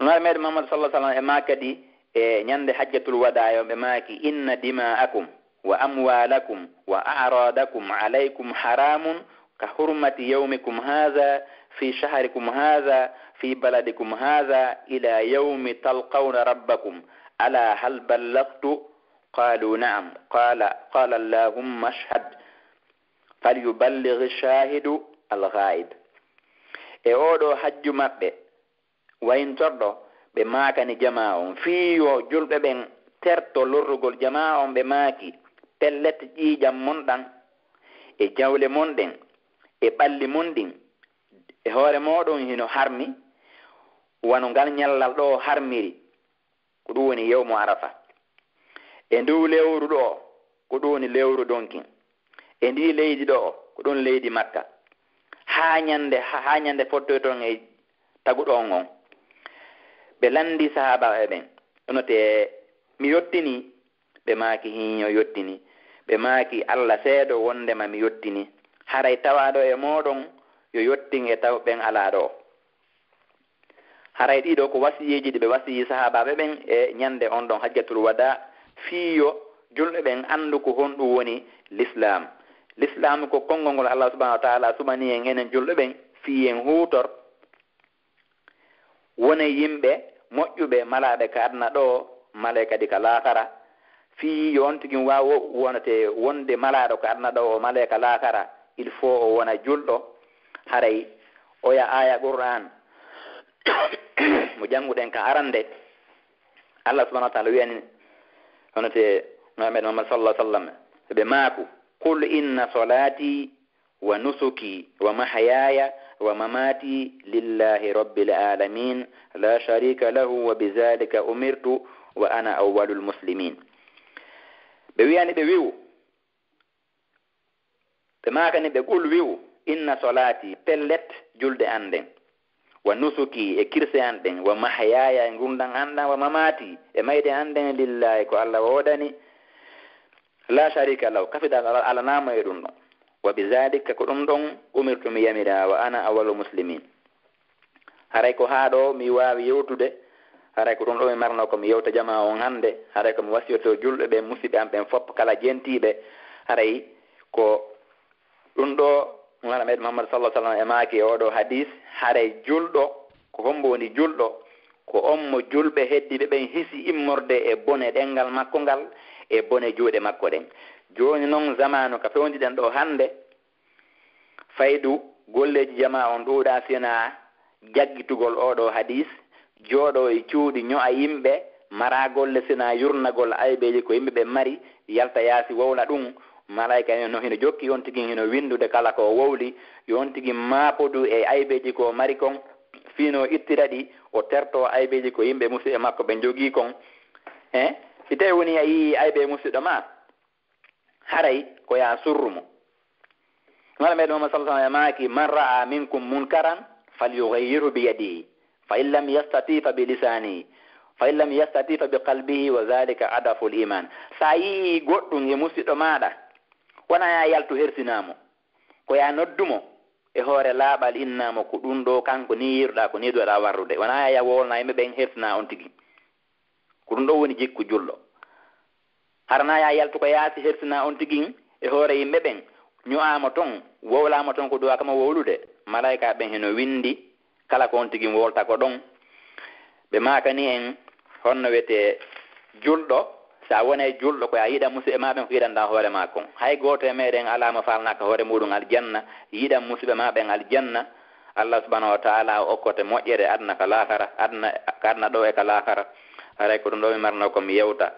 Nulaaɗo meeɗen Muhammad sallallahu alaihi wasallam e maa kadi e ñande hajjatul wadaa, yo ɓe maaki, "Inna dima'akum wa amwalakum wa a'radakum alaykum haramun ka hurmati yawmikum hadha fi shahrikum hadha fi baladikum hadha ila yawmi talqawna rabbakum. Ala hal ballaghtu?" Qalu, "Na'am." Qala, qala, "Allahumma ashhad, falyuballigh ash-shahidu al-ghaib." E oo ɗoo hajju maɓɓe, wayintorɗo, ɓe maakani jamaa on, fii yo julɓe ɓen terto lorrugol jamaa on, ɓe maaki, "Pellet, ƴiiƴam mon ɗan, e jawle mon ɗen, e ɓalli mon ɗin, e hoore mooɗon hino harmi, wano ngal ñallal ɗoo harmiri." Ko ɗum woni yawmu Arafa. E nduu lewru ɗoo, ko ɗum woni lewru donkin. E ndii leydi ɗoo, ko ɗum leydi Makka. Haa ñande, haa ñande fottoyton e taguɗo on on. Ɓe lanndii sahaabaaɓe ɓen, hono te mi yottinii? Ɓe maaki, "Hiin, yo yottinii." Ɓe maaki, "Alla seedo wondema mi yottinii. Haray tawaaɗo e mooɗon yo yottin e taw ɓen alaa ɗoo." Haray ɗii ɗoo ko wasiyeeji ɗi ɓe wasiyii sahaabaaɓe ɓen e ñande on ɗon hajjatul wadaa, fii yo julɓe ɓen anndu ko honɗum woni lislaam. Lislaam ko konngol ngol Allah subhanahu wa ta'ala suɓanii en, enen julɓe ɓen, fii en huutor, wonen yimɓe moƴƴuɓe, malaaɓe ka aduna ɗoo, malee kadi ka laakara. Fii yo on tigi waaw wonete wonde malaaɗo ka aduna ɗoo, o malee ka laakara, il faut o wona julɗo. Haray oya aaya Qur'aan mo jannguɗen ka arande, Allah subhanahu wa ta'ala wi'ani, hono te Nulaaɗo meeɗen Muhammad sallallahu alaihi wasallam, ɓe maaku, "Qul inna salati wa nusuki wa mahyaya wa mamati lillahi rabbil alamin, la sharika lahu wa bizalika umirtu wa ana awwalul muslimin." Ɓe wi'ani ɓe, wi'u, ɓe maakani ɓe, "Qul", wi'u, "Inna solaati", pellet julde an nden, "wa nusuki", e kirse an ɗen, "wa mahyaaya", e ngurndan an ɗan, "wa mamaati", e mayde an nden, "lillahi", ko Allah woodani, "la sharika lahu", kafidal ala-, alanaamo e ɗum ɗon, "wa bizalika", ko ɗum ɗon, "umirtu", mi yamira, "wa ana awwalul muslimin". Haray ko haa ɗoo mi waawi yewtude, haray ko ɗum ɗoo mi marno ko mi yewta jamaa on hannde, haray ko mi wasiyoto julɓe ɓen, musidɓe am ɓen fof kala jentiiɓe, haray ko ɗum ɗoo Nulaaɗo meeɗen Muhammad sallallahu alaihi wasallam e maaki e oo ɗoo hadis, haray julɗo, ko hombo woni julɗo? Ko on mo julɓe heddiiɓe ɓen hisi immorde e bone ɗenngal makko ngal, e bone juuɗe makko ɗen. Jooni non, zamaanu ka fewndiɗen ɗoo hannde, faydu golleeji jamaa on ɗuuɗaa, si wonaa jaggitugol oo ɗoo hadis, jooɗoo e cuuɗi, ño'a yimɓe, maraa golle, si wonaa yurnagol aybeeji ko yimɓe ɓen mari, yalta yaasi wowla ɗum. Malaa'ika en no hino jokki on tigi, hino winndude kala ko o wowli, yo on tigi maapodu e aybeeji ko o mari kon, fii no o ittira ɗi, o tertoo aybeeji ko yimɓe musidɓe makko ɓen jogii kon. Eh? Si tawii woni a yii aybe musidɗo maa, haray ko yo a surru mo. Nulaaɗo meeɗen Muhammad sallallahu alaihi wasallam e maaki, "Man ra'a minkum munkaran falyughayyirhu bi yadihi, fa in lam yastati fa bi lisanihi, fa in lam yastati fa bi qalbihi, wa zalika ad'aful iman." Si a yii goɗɗum e musidɗo maaɗa, wonaa yo a yaltu hersinaa mo. Ko yo a noddu mo e hoore laaɓal, innaa mo, "Ko ɗum ɗoo, kanko nii yiiruɗaa, ko nii duwaɗaa warrude." Wonaa yo a yaha wowlana yimɓe ɓen, hersinaa on tigi. Ko ɗum ɗoo woni jikku julɗo. Hara na yo a yaltu ka yaasi, hersinaa on tigi e hoore yimɓe ɓen, ño'aa mo ton, wowlaa mo ton ko duwaa ka mo wowlude. Malaa'ika ɓen hino winndi kala ko on tigi wowlata ko ɗon. Ɓe maakani en, honno wiyetee julɗo? Si a wonay julɗo, ko yo a yiɗan musidɓe maa ɓen ko yiɗanɗaa hoore maa kon. Hay gooto e meeɗen alaa mo faalanaaka hoore muuɗum aljanna. Yiɗan musidɓe maa ɓen aljanna, Allah subhanahu wa ta'ala o okkote moƴƴere aduna ka laakara, aduna, ka aduna ɗo e ka laakara. Haray ko ɗum ɗo mi marno ko mi yewta.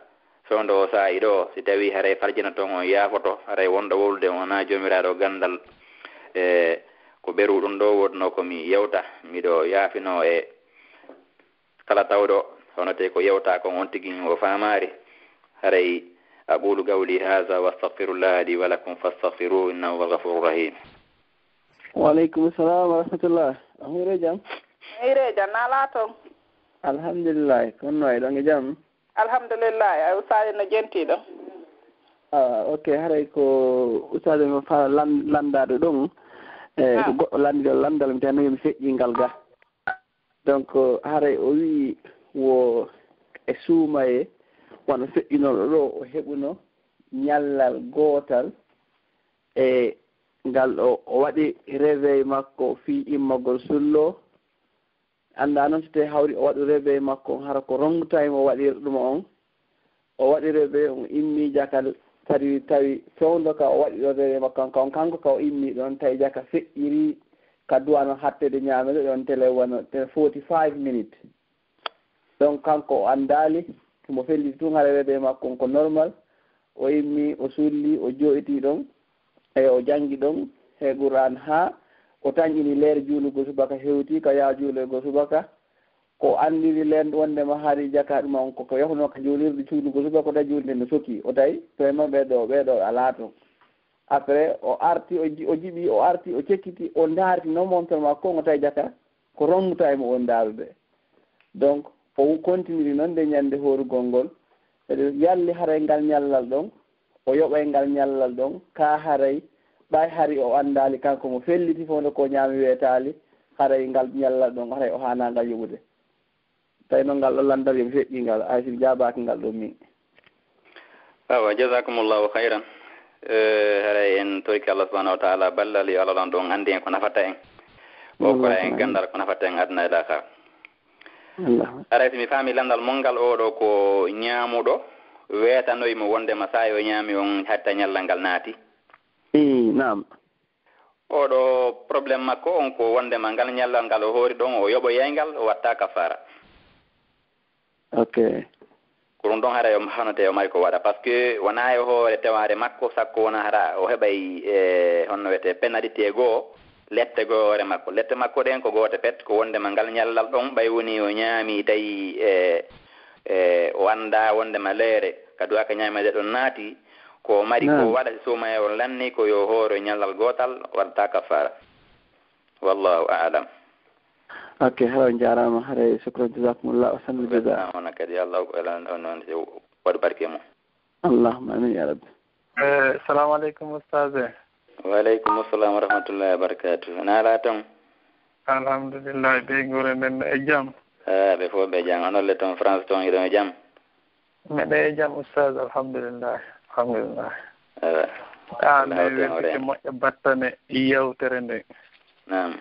Fewndo o saa'i ɗo, si tawi haray farjino toon on yaafoto, haray wonɗo wowlude on wonaa joomiraaɗo ganndal. E ko ɓeru ɗum ɗo wodno ko mi yewta, miɗo yaafino e kala tawɗo, hono tey ko yewta kon on tigi o faamaari. Haray أقول قولي هذا وأستغفر الله لي ولكم فاستغفروه إنه هو الغفور الرحيم. Wa aleykum salam wa rahmatullah. A hiire jam? Hiire jam, naalaa toon? Alhamdulillahi, kono no e ɗon e jam? Alhamdulillahi, ay ustaade no jentiiɗo. Ah, ok, haray ko ustaade mo fa lan-, lanndaade ɗon. E, ko goɗɗo lanndii ɗon lanndal, mi tawii mi feƴƴii ngal ga. Donc, haray o wi'i wo e suumaye, wano feƴƴunooɗo ɗo, o heɓuno ñallal gootal e ngal o, o waɗi réveil makko fii immagol sullo. Anndaa noon so tawii hawri o waɗu réveil makko on, hara ko wrong time o waɗiri ɗum on. O waɗi réveil, o immii jaka, kadi tawi fewndo ka o waɗi ɗon réveil makko kanko, kanko ka o immii ɗon, tawi jaka feƴƴirii ka duwano hatteede ñaameede ɗon tele wano te forty-five minutes. Donc kanko o anndaali, himo felliti tun hara réveil makko on ko normal. O immii, o sullii, o jooɗitii ɗon, e o janngi ɗon e Qur'aan haa o tanƴini leere juulugol subaka hewti ka yaha juuloygol subaka. Ko anndiri leen wonndema hari jaka ɗum on ko, ko yahuno ka juulirde juulugol subaka, o tawi juulde no soki. O tawi to e maɓɓe ɗo, ɓee ɗo alaa toon. Après, o arti, o ji-, o jiɓi, o arti, o cekkiti, o ndaarti noon montre makko, o tawi jaka ko wrong time o woni ndaarude. Donc, o kontiniri noon nde ñannde hoorugol ngol. Kadi yalli haray ngal ñallal ɗon, o yoɓay ngal ñallal ɗon, kaa haray, ɓay hari o anndaali kanko mo felliti fof nde ko ñaami weetaali, haray ngal ñallal ɗon, haray o haanaa ngal yoɓude. Tawi noon ngal ɗon lanndal yo mi feƴƴii ngal, hay si mi jaabaaki ngal ɗon min. Awa, jazakumullahu khayran. Eh, haray en torike Allah subhanahu wa ta'ala ballal yo Allah lan ɗon anndi en ko nafata en. O kora en ganndal ko nafata en aduna e laakara. Allah. Haray si mi faami lanndal mon ngal, oo ɗo ko ñaamuɗo weetanoyi mo wonndema saa'i o ñaami on hatta ñallal ngal naati. Ii, naam. Oɗo problème makko on ko wonndema ngal ñallal ngal o hoori ɗon, o yoɓoyay ngal, o watta kafaara. Ok. Ko ɗum ɗon haray o hanote o mari ko waɗa, parce que wonaa e hoore tewaare makko, sakko wona hara o heɓay, e, honno wiyetee, pénalité goo, lette goo e hoore makko. Lette makko ɗen ko goote pet, ko wonndema ngal ñallal ɗon, ɓay woni o ñaami tawi, e, e, o anndaa wonndema leere ka duwaaka ñaameede ɗon naati, ko o mari ko waɗa si suumayee on lanni ko yo hooro ñallal gootal, waɗata kafaara. Wallahu a'lam. Ok, hara on jaaraama, haray shukran, jazakumullah, ahsanul jaza. On kadi, Allah ko elan on, on waɗu barke mum. Allahumma amin ya rabbi. Eh, salamu aleykum, ustaz. Wa aleykum assalam wa rahmatullahi wa barakatuh. Naalaa toon? Alhamdulillah, ɓe gure men e jam. Eh, ɓe fof ɓe jam. Onon le toon France toon, hiɗon e jam? Meɗen e jam, ustaz, alhamdulillah. Alhamdulillah. Ewa. Ah, nde weltike moƴƴa battane yewtere nde. Naam.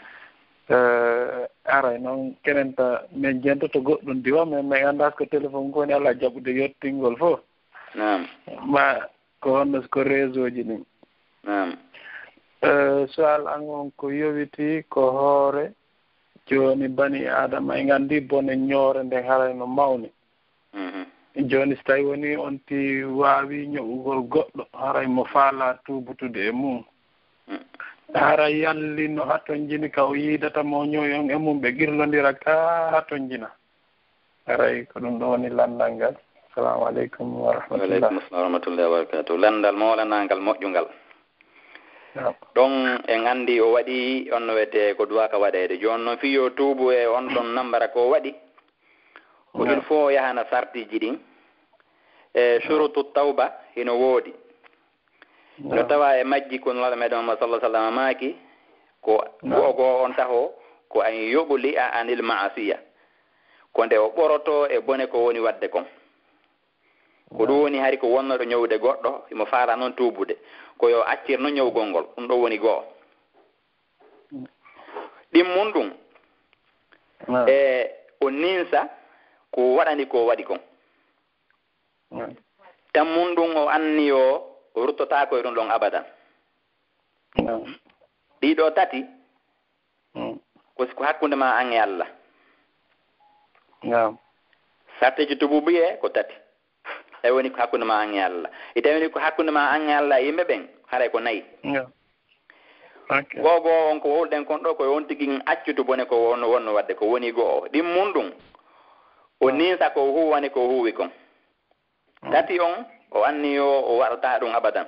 Eh, aray noon, kenen ta, min jentoto goɗɗum diwa, mais min anndaa ko téléphone ko woni alaa jaɓude yottingol fof. Naam. Ma ko honno ko réseau ji ɗin. Naam. Eh, suwal an on ko yowiti ko hoore jooni bani Aadama, en nganndi bone ñoore nde haray no mawni. Mhm. Jooni, so tawi woni on ti waawi ño'ugol goɗɗo, haray mo faalaa tuubutude e mum. Mm. Haray yalli no hatonjini ka o yiidata mo ño'i on e mum, ɓe qirlondira ka hatonjina. Haray ko ɗum ɗo woni lanndal ngal. Assalamu aleykum wa rahmatullah. Wa aleykum assalam wa rahmatullahi wa barakatuh. Lanndal moolanangal moƴƴungal. Naam. Ɗon en anndi o waɗi on no wiyetee ko duwaaka waɗeede. Jooni noon fii yo tuubu e on ɗon nambara ko o waɗi. Ko il faut o yahana sartiiji ɗin. E shurutu tawba hino woodi. No tawa e majji ko Nulaaɗo meɗen Muhammad sallallahu alaihi wasallam maaki, ko go'o go'o on taho, ko an yuqli'a anil ma'asiya. Ko nde o ɓoroto e bone ko woni waɗde kon. Ko ɗum woni hari ko wonnooɗo ñowude goɗɗo, himo faala noon tuubude. Ko yo accir noon ñowgol ngol. Ɗum ɗo woni go'o. Ɗimmun ɗum, e o ninsa ko waɗani ko waɗi kon. Tammun ɗum o anniyo ruttotaako e ɗum ɗon abadan. Ɗiɗo tati, ko, ko hakkunde ma an e Allah. Naam. Sarteeji tubuubu ye ko tati. Tawi woni ko hakkunde ma an e Allah. E tawi woni ko hakkunde ma an e Allah e yimɓe ɓen, haray ko nayi. Naam. Ok. Goo goo on ko wowluɗen kon ɗoo, ko on tigi accutu bone ko won-, wonno waɗde, ko woni go'o. Ɗimmun ɗum, o Naam. ninsa ko huuwani ko huuwi kon. Naam. Tati on, o anni yo o waɗata ɗum abadan.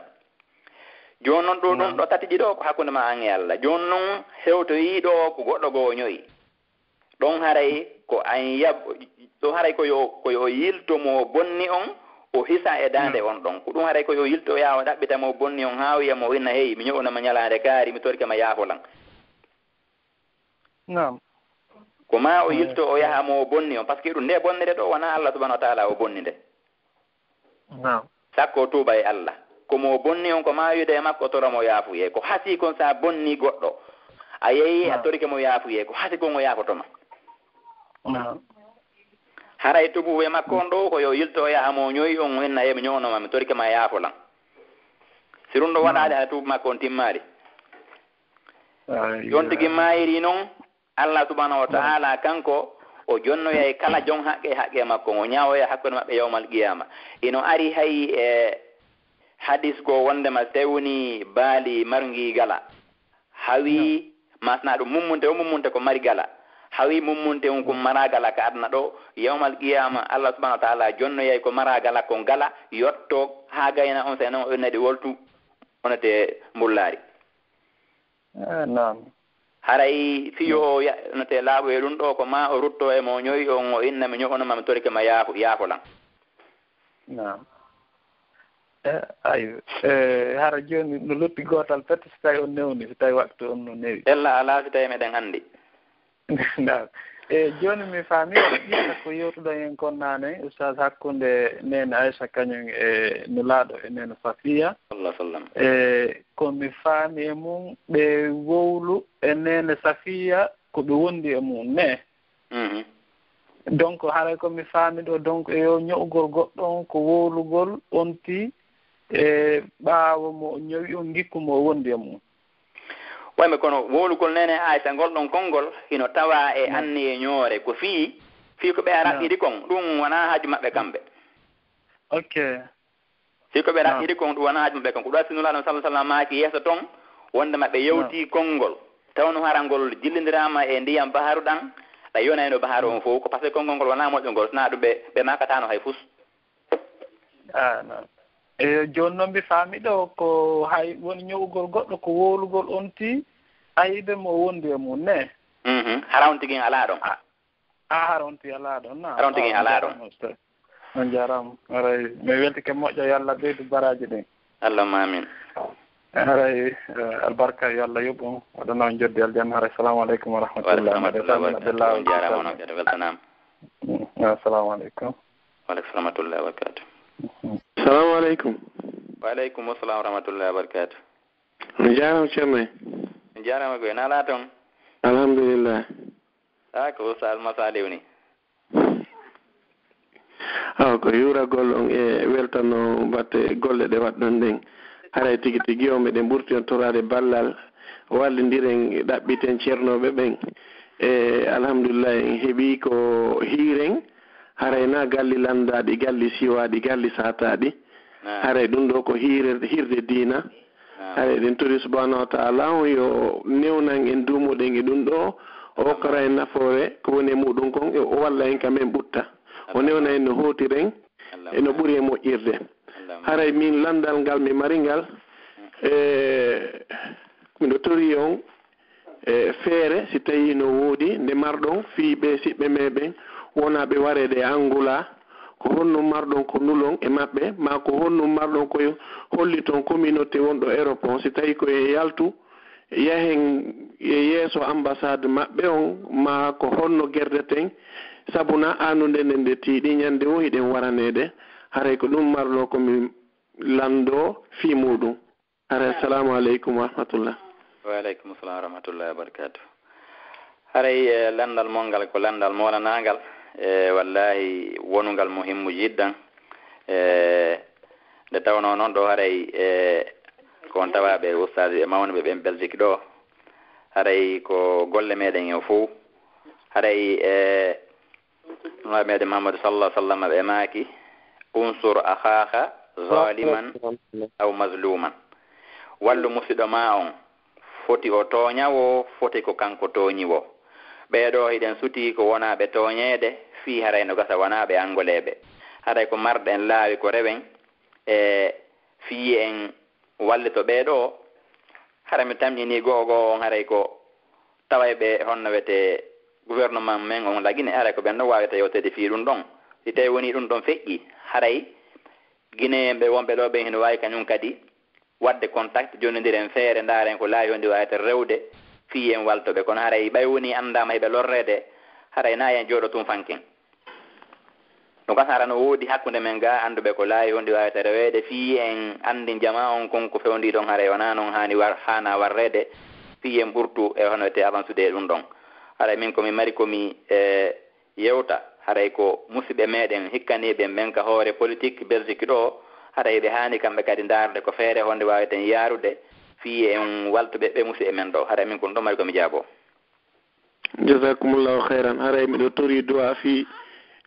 Jooni noon ɗo ɗum Naam. ɗo tati ɗiɗo ko hakkunde ma an e Allah. Jooni noon hewtoyii ɗo ko goɗɗo goo o ñoyi. Ɗon haray ko an yab-, ɗon haray ko yo, ko yo yilto mo bonni on, o hisa e daande Naam. on ɗon. Ko ɗum haray ko yo yilto, o yaha o ɗaɓɓita mo bonni on haa o wiya mo, o inna, "Hey, mi ño'una ma ñalaande kaari, mi torike ma yaafo lan." Naam. Ko ma o Eh. yilto, o yaha mo bonni on. Parce que ɗum nde bonnere ɗo wonaa Allah subhanahu wa ta'ala o bonni nde. Naam. Sakko tuuba e Allah. Ko mo bonni on, ko ma wiide e makko, toro mo yaafuyee. Ko hasii kon, sa bonni goɗɗo, a yehi, a Naam. torike mo yaafuyee, ko hasii kon o yaafoto ma. Naam. Haray tuubu e makko on ɗo, ko yo yilto o yaha mo ñoyi on, o inna, "He, mi ño'uno ma, mi torike ma yaafo lan." Si ɗum ɗo Naam. waɗaali, hara tuubu makko on timmaali. Ay, Yon tigi ay. maayiri non, Allah subhanahu wa Naam. ta'ala kanko, o jonnoyay kala jon haqqe, haqqe makko, o ñaawoya hakkunde maɓɓe yawmal qiyama. Ino ari hay e hadis goo wondema si tawi woni baali marngi gala, hawi Naam. masna ɗum mummunte, o mummunte ko mari gala. Hawi mummunte on kun Naam. mara gala ka aduna ɗo, yawmal qiyama Allah subhanahu wa ta'ala jonnoyay ko mara gala kon gala, yotto haa gayna on, se non o innadi woltu, onete mbullaari. Eh, naam. Haray fiyo o ya-, no te laaɓoye ɗum ɗo, ko ma o rutto e mo ñoyi on, o inna, "Mi ño'ono ma, mi torike ma yaafo, yaafo lan." Naam. Eh, ayo. Eh, hara jooni no lutti gootal pet, si tawi on newni, si tawi waktu on no newi. Ella alaa, si tawi meɗen anndi. Naam. E jooni mi faami on qissa ko yewtuɗon en kon naane, Oustaz, hakkunde neene Aisha kañum e Nulaaɗo e neene Safiya. Sallallahu alaihi wasallam. E ko mi faami e mum, ɓe wowlu e neene Safiya ko ɓe wondi e mum ne. Mhm. Donc, haray ko mi faami ɗo, donc, e yo ño'ugol goɗɗo on ko wowlugol on ti e ɓaawo mo o ñowi on, ngikku mo o wondi e mum. Wayɓe kono wowlugol neene Aysa ngol ɗon konngol hino tawaa e Naam. anniye ñoore. Ko fii, fii ko ɓe Naam. raɓɓiɗi kon, ɗum wonaa haaju maɓɓe kamɓe. Ok. Fii ko ɓe Naam. raɓɓiɗi kon, ɗum wonaa haaju maɓɓe kon. Ko ɗum waɗi si Nulaaɗo sallallahu alaihi wasallam maaki yeeso ton, wonde maɓɓe yewti Naam. konngol. Tawno hara ngol jillindiraama e ndiyam baharu ɗan, ɗa yonayno baharu on Naam. fof. Ko parce que konngol ngol wonaa moƴƴo ngol, sinaa ɗum ɓe, ɓe maakataano hay fus. Ah, non. E jooni noon mbi faami ɗo ko hay woni ño'ugol goɗɗo ko wowlugol on ti ayibe mo wondi e mum ne. Mhm. Hara on tigi alaa ɗon. Ah, ah, hara on ti alaa ɗon, na? Hara on tigi Ah, on alaa ɗon. jaaraama, Ustaz. On jaaraama. Haray, mi weltike moƴƴo, yo Allah ɓeydu baraaji ɗin. Allahumma amin. Haray, eh, albarka, yo Allah yoɓ on, waɗana on joddi aljanna. Haray, salamu aleykum wa rahmatullah. Wa aleykum salam wa rahmatullah. Mbiɗa salmina Abdullah. On jaaraama, onon kadi, weltanaama. Mm, assalamu aleykum. Wa aleykum salam wa rahmatullahi wa barakatuh. Salamu aleykum. Wa aleykum salam wa rahmatullahi wa barakatuh. On jaaraama, Ceerno. On jaaraama koy, no alaa toon? Alhamdulillah. Ah, ko Oustaz Massa Aliou ni. Awa, ko yuuragol on e weltano batte golle ɗe waɗɗon ɗen. Haray tigi tigi on meɗen ɓurti on toraade ballal, wallindiren, ɗaɓɓiten ceernooɓe ɓen. E alhamdulillah, en heɓii ko hiiren, haray na galli lanndaaɗi, galli siwaaɗi, galli saataaɗi. Naam. Haray ɗum ɗo ko hiire-, hirde diina. Naam. Haray eɗen tori subhanahu wa ta'ala on yo newnan en, duumoɗen e ɗum ɗo. O hokkora en nafoore ko woni e muɗum kon, o walla en ka men ɓutta. O newna en no hootiren e no ɓuri e moƴƴirde. Allahumma. Haray min lanndal ngal mi mari ngal, e miɗo tori on, e feere, si tawii no woodi, nde marɗon fii ɓee siɓɓe meeɗen wonaa ɓe wareede e Angola, ko honno marɗon ko nulon e maɓɓe, maa ko honno marɗon ko holliton communauté wonɗo Europe on, si tawii ko e yaltu, yahen e yeeso ambassade maɓɓe on, maa ko honno gerdeten, sabu na aanunde nden nde tiiɗi, ñande woo hiɗen waraneede, haray ko ɗum marɗo ko mi lanndoo fii muuɗum. Haray, assalamu aleykum wa rahmatullah. Wa aleykum salam wa rahmatullahi wa barakatuh. Haray, eh, lanndal mon ngal ko lanndal moolanaangal, e wallahi wonungal muhimmu jiddan. E nde tawnoo noon ɗo haray, e ko on tawaaɓe ustaaji e mawniɓe ɓen Belgique ɗo, Haray ko golle meɗen en fow. Haray e Nulaaɗo meɗen Muhammadu sallallahu alaihi wasallam ɓe maaki, "Unsur akhaka zaliman aw mazluman." Wallu musiɗɗo ma on, foti o tooña wo, foti ko kanko tooñi wo. Ɓee ɗoo hiɗen sutii ko wonaaɓe tooñeede, fii haray no gasa wonaaɓe anngoleeɓe. Haray ko marɗen laawi ko rewen, e fii en wallito ɓee ɗoo. Hara mi tamƴinii go'o go'o on, haray ko tawayɓe honno wiyetee gouvernement men on Lagine, haray ko ɓen ɗon waawata yewteede fii ɗum ɗon. Si tawii wonii ɗum ɗon feƴƴii, haray Gineyen ɓe wonɓe ɗoo ɓen hino waawi kañum kadi waɗde contact, jonnondiren feere, ndaaren ko laawi honɗi waawata rewde fii en walto ɓe. Kono haray ɓay wonii anndaama hiɓe lorreede, haray na en jooɗo tun fanken. Ɗum kam hara no woodi hakkunde men gaa annduɓe ko laawi honɗi waawata reweede fii en anndin jamaa on kon ko fewndii ɗon, haray wonaa non haani war-, haanaa warreede fii en ɓurtu e hono wiyetee avansude e ɗum ɗon. Haray min ko mi mari ko mi, e, yewta, haray ko musiɓɓe meɗen hikkaniiɓe men ka hoore politik Belgique ɗoo, haray ɓe haani kamɓe kadi ndaarde ko feere honde waaweten yaarude fii en waltuɓe ɓe musiɓɓe men ɗoo. Haray min ko ɗum ɗon mari ko mi jaaboo. Jazakumullahu khairan. Haray miɗo torii du'a fii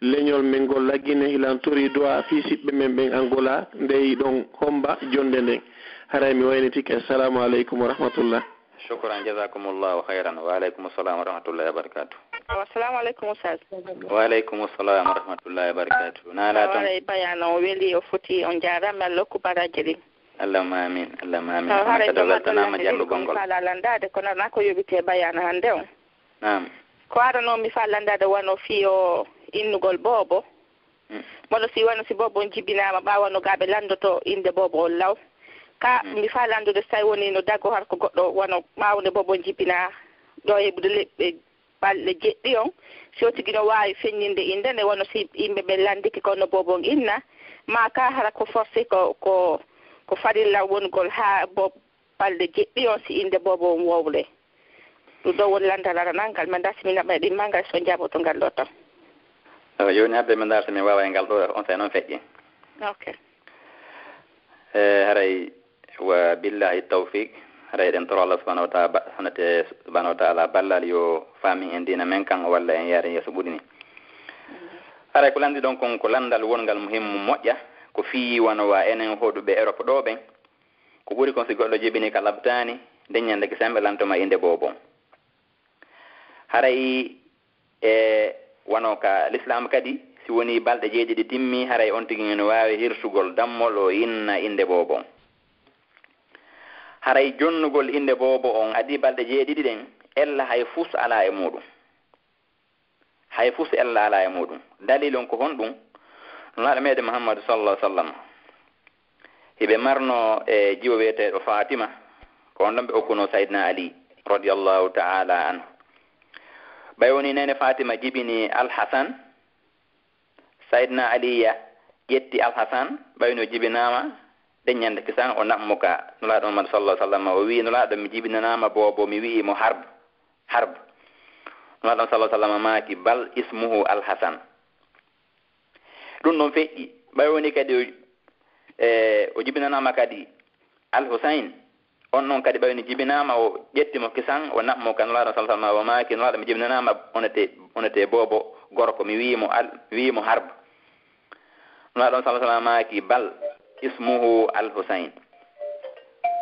leñol men ngol Lagine, hilan torii du'a fii siɓɓe men ɓen Angola, nde yiɗon homba jonde nden. Haray mi waynitike. Assalamu alaikum wa rahmatullah. Shukran, jazakumullahu khairan. Wa alaikum assalam wa rahmatullahi wa barakatuh. Assalamu alaikum, Ustaz. Wa alaikum assalam wa rahmatullahi wa barakatuh. Nala ton. Haray bayaana on weli, o foti, on jaaraama, Allah hokku baraaji ɗin. Allahumma amin, Allahumma amin. Haray kadi weltanaama jallugol ngol. Mi faalaa lanndaade, kono alaa ko yoɓitee bayaana hannde on. Naam. Ko aranoo mi faalaa lanndaade wano fii o innugol boobo. Mm. Wano si, wano si boobo on jibinaama, ɓaawo no gaa ɓe lanndoto innde boobo on law. Ka, mm, mi faalaa lanndude si tawi wonii no dagoo har ko goɗɗo wano ɓaawo nde boobo on jibinaa, ɗoo e ɓuuɗe leɓɓe balɗe jeɗɗi on, si o tigi no waawi feññinde innde nde, wano si yimɓe ɓen lanndike ko no boobo on inna, maa ka hara ko forcé, ko, ko, ko farilla wonugol haa bo-, balɗe jeɗɗi on si innde boobo on wowle. Ɗum ɗoo woni lanndal aranal ngal, mi anndaa si mi naɓay ɗimmal ngal, si on jaaboto ngal ɗoo tan. Awa, jooni hadde mi ndaarta mi waaway ngal ɗoo, on saa'i noon feƴƴi. Ok. E, haray, wa billahi tawfiq, haray eɗen toro Allah subhanahu wa ta'ala ba-, honete subhanahu wa ta'ala ballal yo faamin en diina men kan, o walla en yaaren yeeso ɓuri ni. Haray ko lanndi ɗon kon ko lanndal wongal muhimmu moƴƴa, ko fii wano wa enen hoɗuɓe Europe ɗoo ɓen. Ko ɓuri kon si goɗɗo jibini ka labtaani, nden ñande kisan ɓe lantoma innde boobo. Haray e wano ka Lislaam kadi, si wonii balɗe jeeɗiɗi timmi, haray on tigi no waawi hirsugol dammol o inna innde boobo on. Haray jonnugol innde boobo on adii balɗe jeeɗiɗi ɗen, ella hay fus alaa e muuɗum. Hay fus ella alaa e muuɗum. Dalil on ko honɗum? Nulaaɗo meɗen Muhammadu sallallahu alaihi wasallam, hiɓe marno e jiwo wiyeteeɗo Fatima, ko on ɗon ɓe okkuno Sayyidina Ali radiyallahu ta'ala anhu. Ɓay woni neene Fatima jibini Al-Hasan, Sayyidina Aliya ƴetti Al-Hasan, ɓay no jibinaama, nden ñande kisan o naɓmo ka Nulaaɗo Muhammadu sallallahu alaihi wasallam, o wi'i, "Nulaaɗo, mi jibinanaama boobo, mi wi'i mo Harb, Harb." Nulaaɗo sallallahu alaihi wasallam maaki, "Bal ismuhu Al-Hasan." Ɗum ɗon feƴƴi. Ɓay woni kadi o, e, o jibinanaama kadi Al Husayn, on ɗon kadi ɓay woni jibinaama, o ƴetti mo kisan, o naɓmo ka Nulaaɗo sallallahu alaihi wasallam, o maaki, "Nulaaɗo, mi jibinanaama onete, onete boobo gorko, mi wi'i mo Al, mi wi'i mo Harb." Nulaaɗo sallallahu alaihi wasallam maaki, "Bal ismuhu Al Husayn."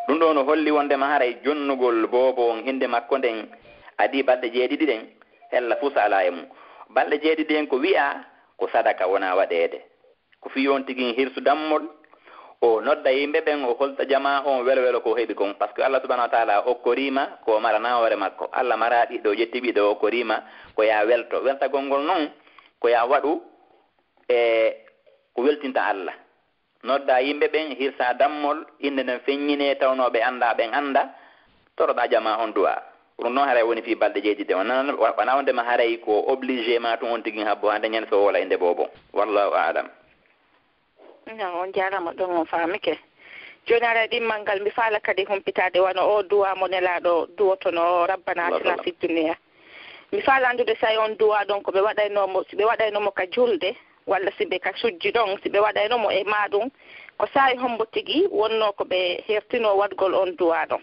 Ɗum ɗoo no holli wondema haray jonnugol boobo on innde makko nden adii balɗe jeeɗiɗi ɗen, hella fusa alaa e mum. Balɗe jeeɗiɗi ɗen ko wi'aa ko sadaka wonaa waɗeede. Ko fii on tigi hirsu dammol, o nodda yimɓe ɓen, o holta jamaa on welo welo ko o heɓi kon. Parce que Allah subhanahu wa ta'ala okkorii ma ko o maranaa hoore makko. Allah maraa ɓiɗɗo, o ƴetti ɓiɗɗo, o okkorii ma ko yaa welto. Weltagol ngol non ko yaa waɗu e ko weltinta Allah. Noddaa yimɓe ɓen, hirsaa dammol, innde nden feññinee, tawnoo ɓe anndaa, ɓen annda, toroɗaa jamaa on du'aa. Ɗum noon haray woni fii balɗe jeeɗiɗi ɗen. Wonaa, wonaa wondema haray ko obligé ma tun on tigi habbo hannde ñande so o wola innde boobo. Wallahu a'lam. Non, on jaaraama ɗon, on faamike. Jooni haray ɗimmal ngal, mi faala kadi humpitaade wano o du'aa mo Nelaaɗo du'otono, "Rabbana atina fid dunya." Mi faala anndude si on du'aa ɗon ko ɓe waɗaynoo mo, si ɓe waɗaynoo mo ka julde, walla si ɓe ka sujji ɗon, si ɓe waɗaynoo mo e maaɗum, ko saa'i hombo tigi wonnoo ko ɓe hertinoo waɗgol on du'aa ɗon?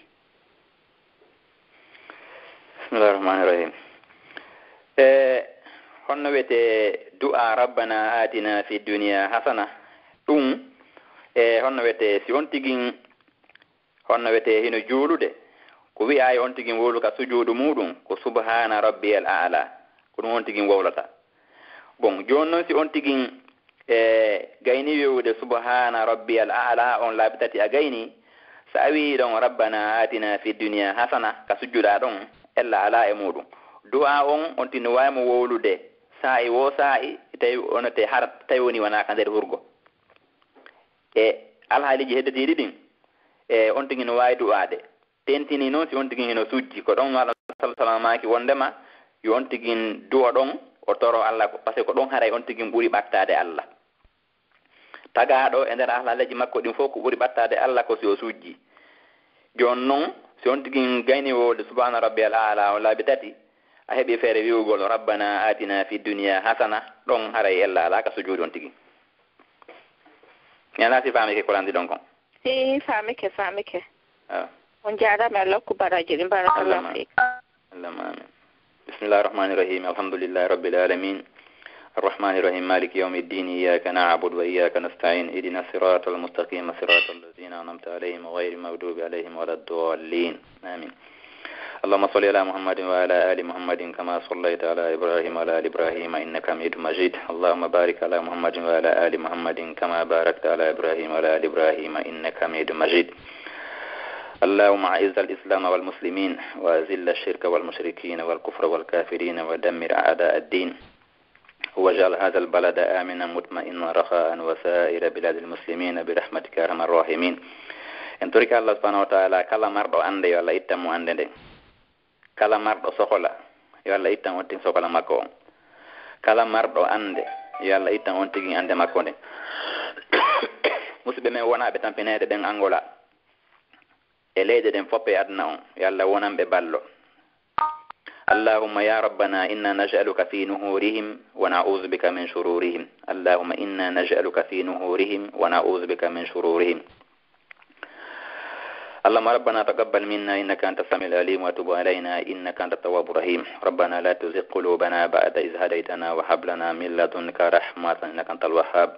Bismillahir Rahmanir Rahim. E honno wiyetee du'a "Rabbana atina fid dunya hasana"? Ɗum, e honno wiyetee si on tigin, honno wiyetee hino juulude, ko wi'aa e on tigin wowlu ka sujuudu muuɗum, ko "Subhana rabbiyal a'la." Ko ɗum on tigin wowlata. Bon, jooni noon si on tigin e gayni wi'ude "Subhana rabbiyal a'la", on laabi tati a gayni, so a wi'i ɗon "Rabbana atina fid dunya hasana" ka sujjuɗaa ɗon, ella alaa e muuɗum. Du'a on, on tigi no waawi mo wowlude saa'i woo saa'i, tawi onate har, tawi woni wonaa ka nder hurgo. E alhaaliiji hedditiiɗi ɗin, e on tigi no waawi du'aade. Tentinii noon si on tigi hino sujji. Ko ɗon Nulaaɗo sallallahu alaihi wasallam maaki wondema yo on tigi du'o ɗon, o toro Alla, ko, parce que ko ɗon haray on tigi ɓuri ɓattaade Alla. Tagaaɗo e nder alhaaliiji makko ɗin fof, ko ɓuri ɓattaade Alla ko si o sujji. Jooni noon, si on tigi gayni wowlude "Subhana rabbiyal a'la" on laabi tati, a heɓi feere wi'ugol "Rabbana atina fid dunya hasana", ɗon haray ella alaa ka sujuudu on tigi. Mi anndaa si faamike ko lanndi ɗon kon. Ii, faamike, faamike. Ah. On jaaraama, Allah hokku baraaji ɗin. Barakallahu fiik. Allahumma amin. بسم الله الرحمن الرحيم. الحمد لله رب العالمين. الرحمن الرحيم. مالك يوم الدين. إياك نعبد وإياك نستعين. اهدنا الصراط المستقيم. صراط الذين أنعمت عليهم غير المغضوب عليهم ولا الضالين. آمين. اللهم صل على محمد وعلى آل محمد كما صليت على إبراهيم وعلى آل إبراهيم إنك حميد مجيد. اللهم بارك على محمد وعلى آل محمد كما باركت على إبراهيم وعلى آل إبراهيم إنك حميد مجيد. اللهم أعز الإسلام والمسلمين، وأذل الشرك والمشركين والكفر والكافرين، ودمر أعداء الدين، واجعل هذا البلد آمنا مطمئنا رخاء وسائر بلاد المسلمين برحمتك يا أرحم الراحمين. En torike Allah subhanahu wa ta'ala, kala marɗo annde, yo Allah ittan mo annde nden. Kala marɗo sokola, yo Allah ittan on tigi sokola makko on. Kala marɗo annde, yo Allah ittan on tigi annde makko nden. Musidɓe men wonaaɓe tampineede ɓen Angola, e leyɗe ɗen fof e aduna on, yo Allah wonan ɓe ballo. اللهم يا ربنا إنا نجعلك في نحورهم ونعوذ بك من شرورهم. اللهم إنا نجعلك في نحورهم ونعوذ بك من شرورهم. اللهم ربنا تقبل منا إنك أنت السميع العليم وتب علينا إنك أنت التواب الرحيم. ربنا لا تزغ قلوبنا بعد إذ هديتنا وهب لنا من لدنك رحمة إنك أنت الوهاب.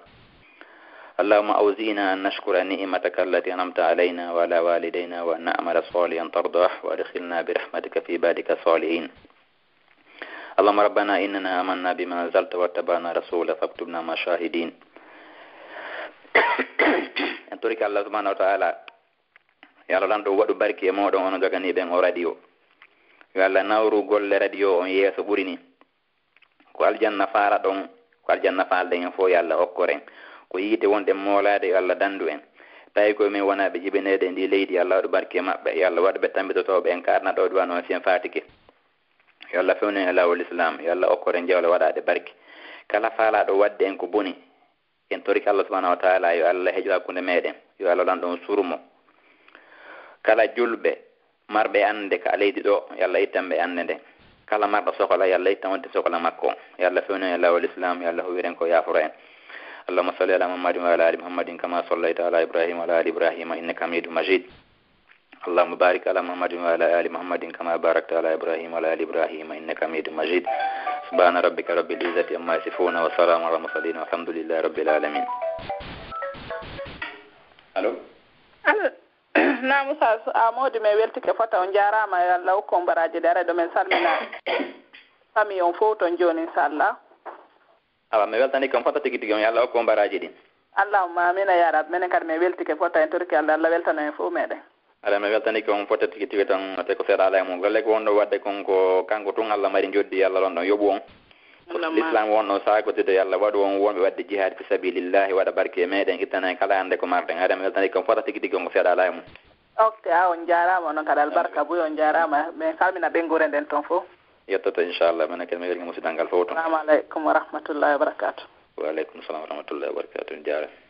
اللهم أوزعنا أن نشكر نعمتك التي أنعمت علينا وعلى والدينا وأن نعمل صالحا ترضاه وأدخلنا برحمتك في عبادك الصالحين. اللهم ربنا إننا آمنا بما أنزلت واتبعنا الرسول فاكتبنا مع الشاهدين. En torike Allah subhanahu wa ta'ala, yo Allah lanɗo waɗu barki e mooɗon onon joganiiɓe en o radio. Yo Allah nawru golle radio on yeeso ɓuri ni. Ko aljanna faalaɗon, ko aljanna faalɗen en fof, yo Allah okkor en. Ko yiite wonɗen moolaade, yo Allah danndu en. Tawi ko men wonaaɓe jibineede e ndii leydi, yo Allah waɗu barki e maɓɓe, yo Allah waɗu ɓe tammbitotooɓe en ka aduna ɗo, ɗum wano si en faatike. Yo Allah fewnu en e laawol Islaam, yo Allah okkor en jawle waɗaaɗe barki. Kala faalaaɗo waɗde en ko boni, en torike Allah subhanahu wa ta'ala, yo Allah heƴu hakkunde meɗen, yo Allah lanɗo on surmo. Kala julɓe marɓe annde ka leydi ɗo, yo Allah ittan ɓe annde nden. Kala marɗo sokola, yo Allah ittan on tigi sokola makko. Yo Allah fewnu en e laawol Islaam, yo Allah huwir en ko yaaforo en. اللهم صل على محمد وعلى آل محمد كما صليت على إبراهيم وعلى آل إبراهيم إنك حميد مجيد. اللهم بارك على محمد وعلى آل محمد كما باركت على إبراهيم وعلى آل إبراهيم إنك حميد مجيد. سبحان ربك رب العزة عما يصفون وسلام على المرسلين والحمد لله رب العالمين. Allo? Allo? Naam, Oustaz, a moodi, mi weltike fota. On jaaraama, yo Allah hokku on baraaji ɗi. Aray ɗo men salmina famille on fof ton jooni, inchallah. Awa, mi weltanike on fota tigi tigi on, yo Allah hokku on baraaji ɗin. Allahumma amiina yaa Rabbi. Menen kadi men weltike fota, en torike Allah, Allah weltano en fof meɗen. Aray, mi weltanike on fota tigi tigi tan, te ko seeɗa alaa e mum. Golle ko wonɗo waɗde kon ko kanko tun Allah mari njoddi, yo Allah ɗon ɗon yoɓu on. Ko Allahumma. L'islam wonɗo saakotide, yo Allah waɗu on wonɓe waɗde jihaad fi sabilillahi, waɗa barke e meɗen, ittana en kala hannde ko marɗen. Aray, mi weltanike on fota tigi tigi on ko seeɗa alaa e mum. Ok, a on jaaraama, onon kadi albarka buy, on jaaraama. Men salmina ɓeynguure nden ton fof. Yettoto, inchallah. Menen kadi mi welni musidal ngal fof ton. Assalamu aleykum wa rahmatullahi wa barakatuh. Wa aleykum salam wa rahmatullahi wa barakatuh. Jaaraama.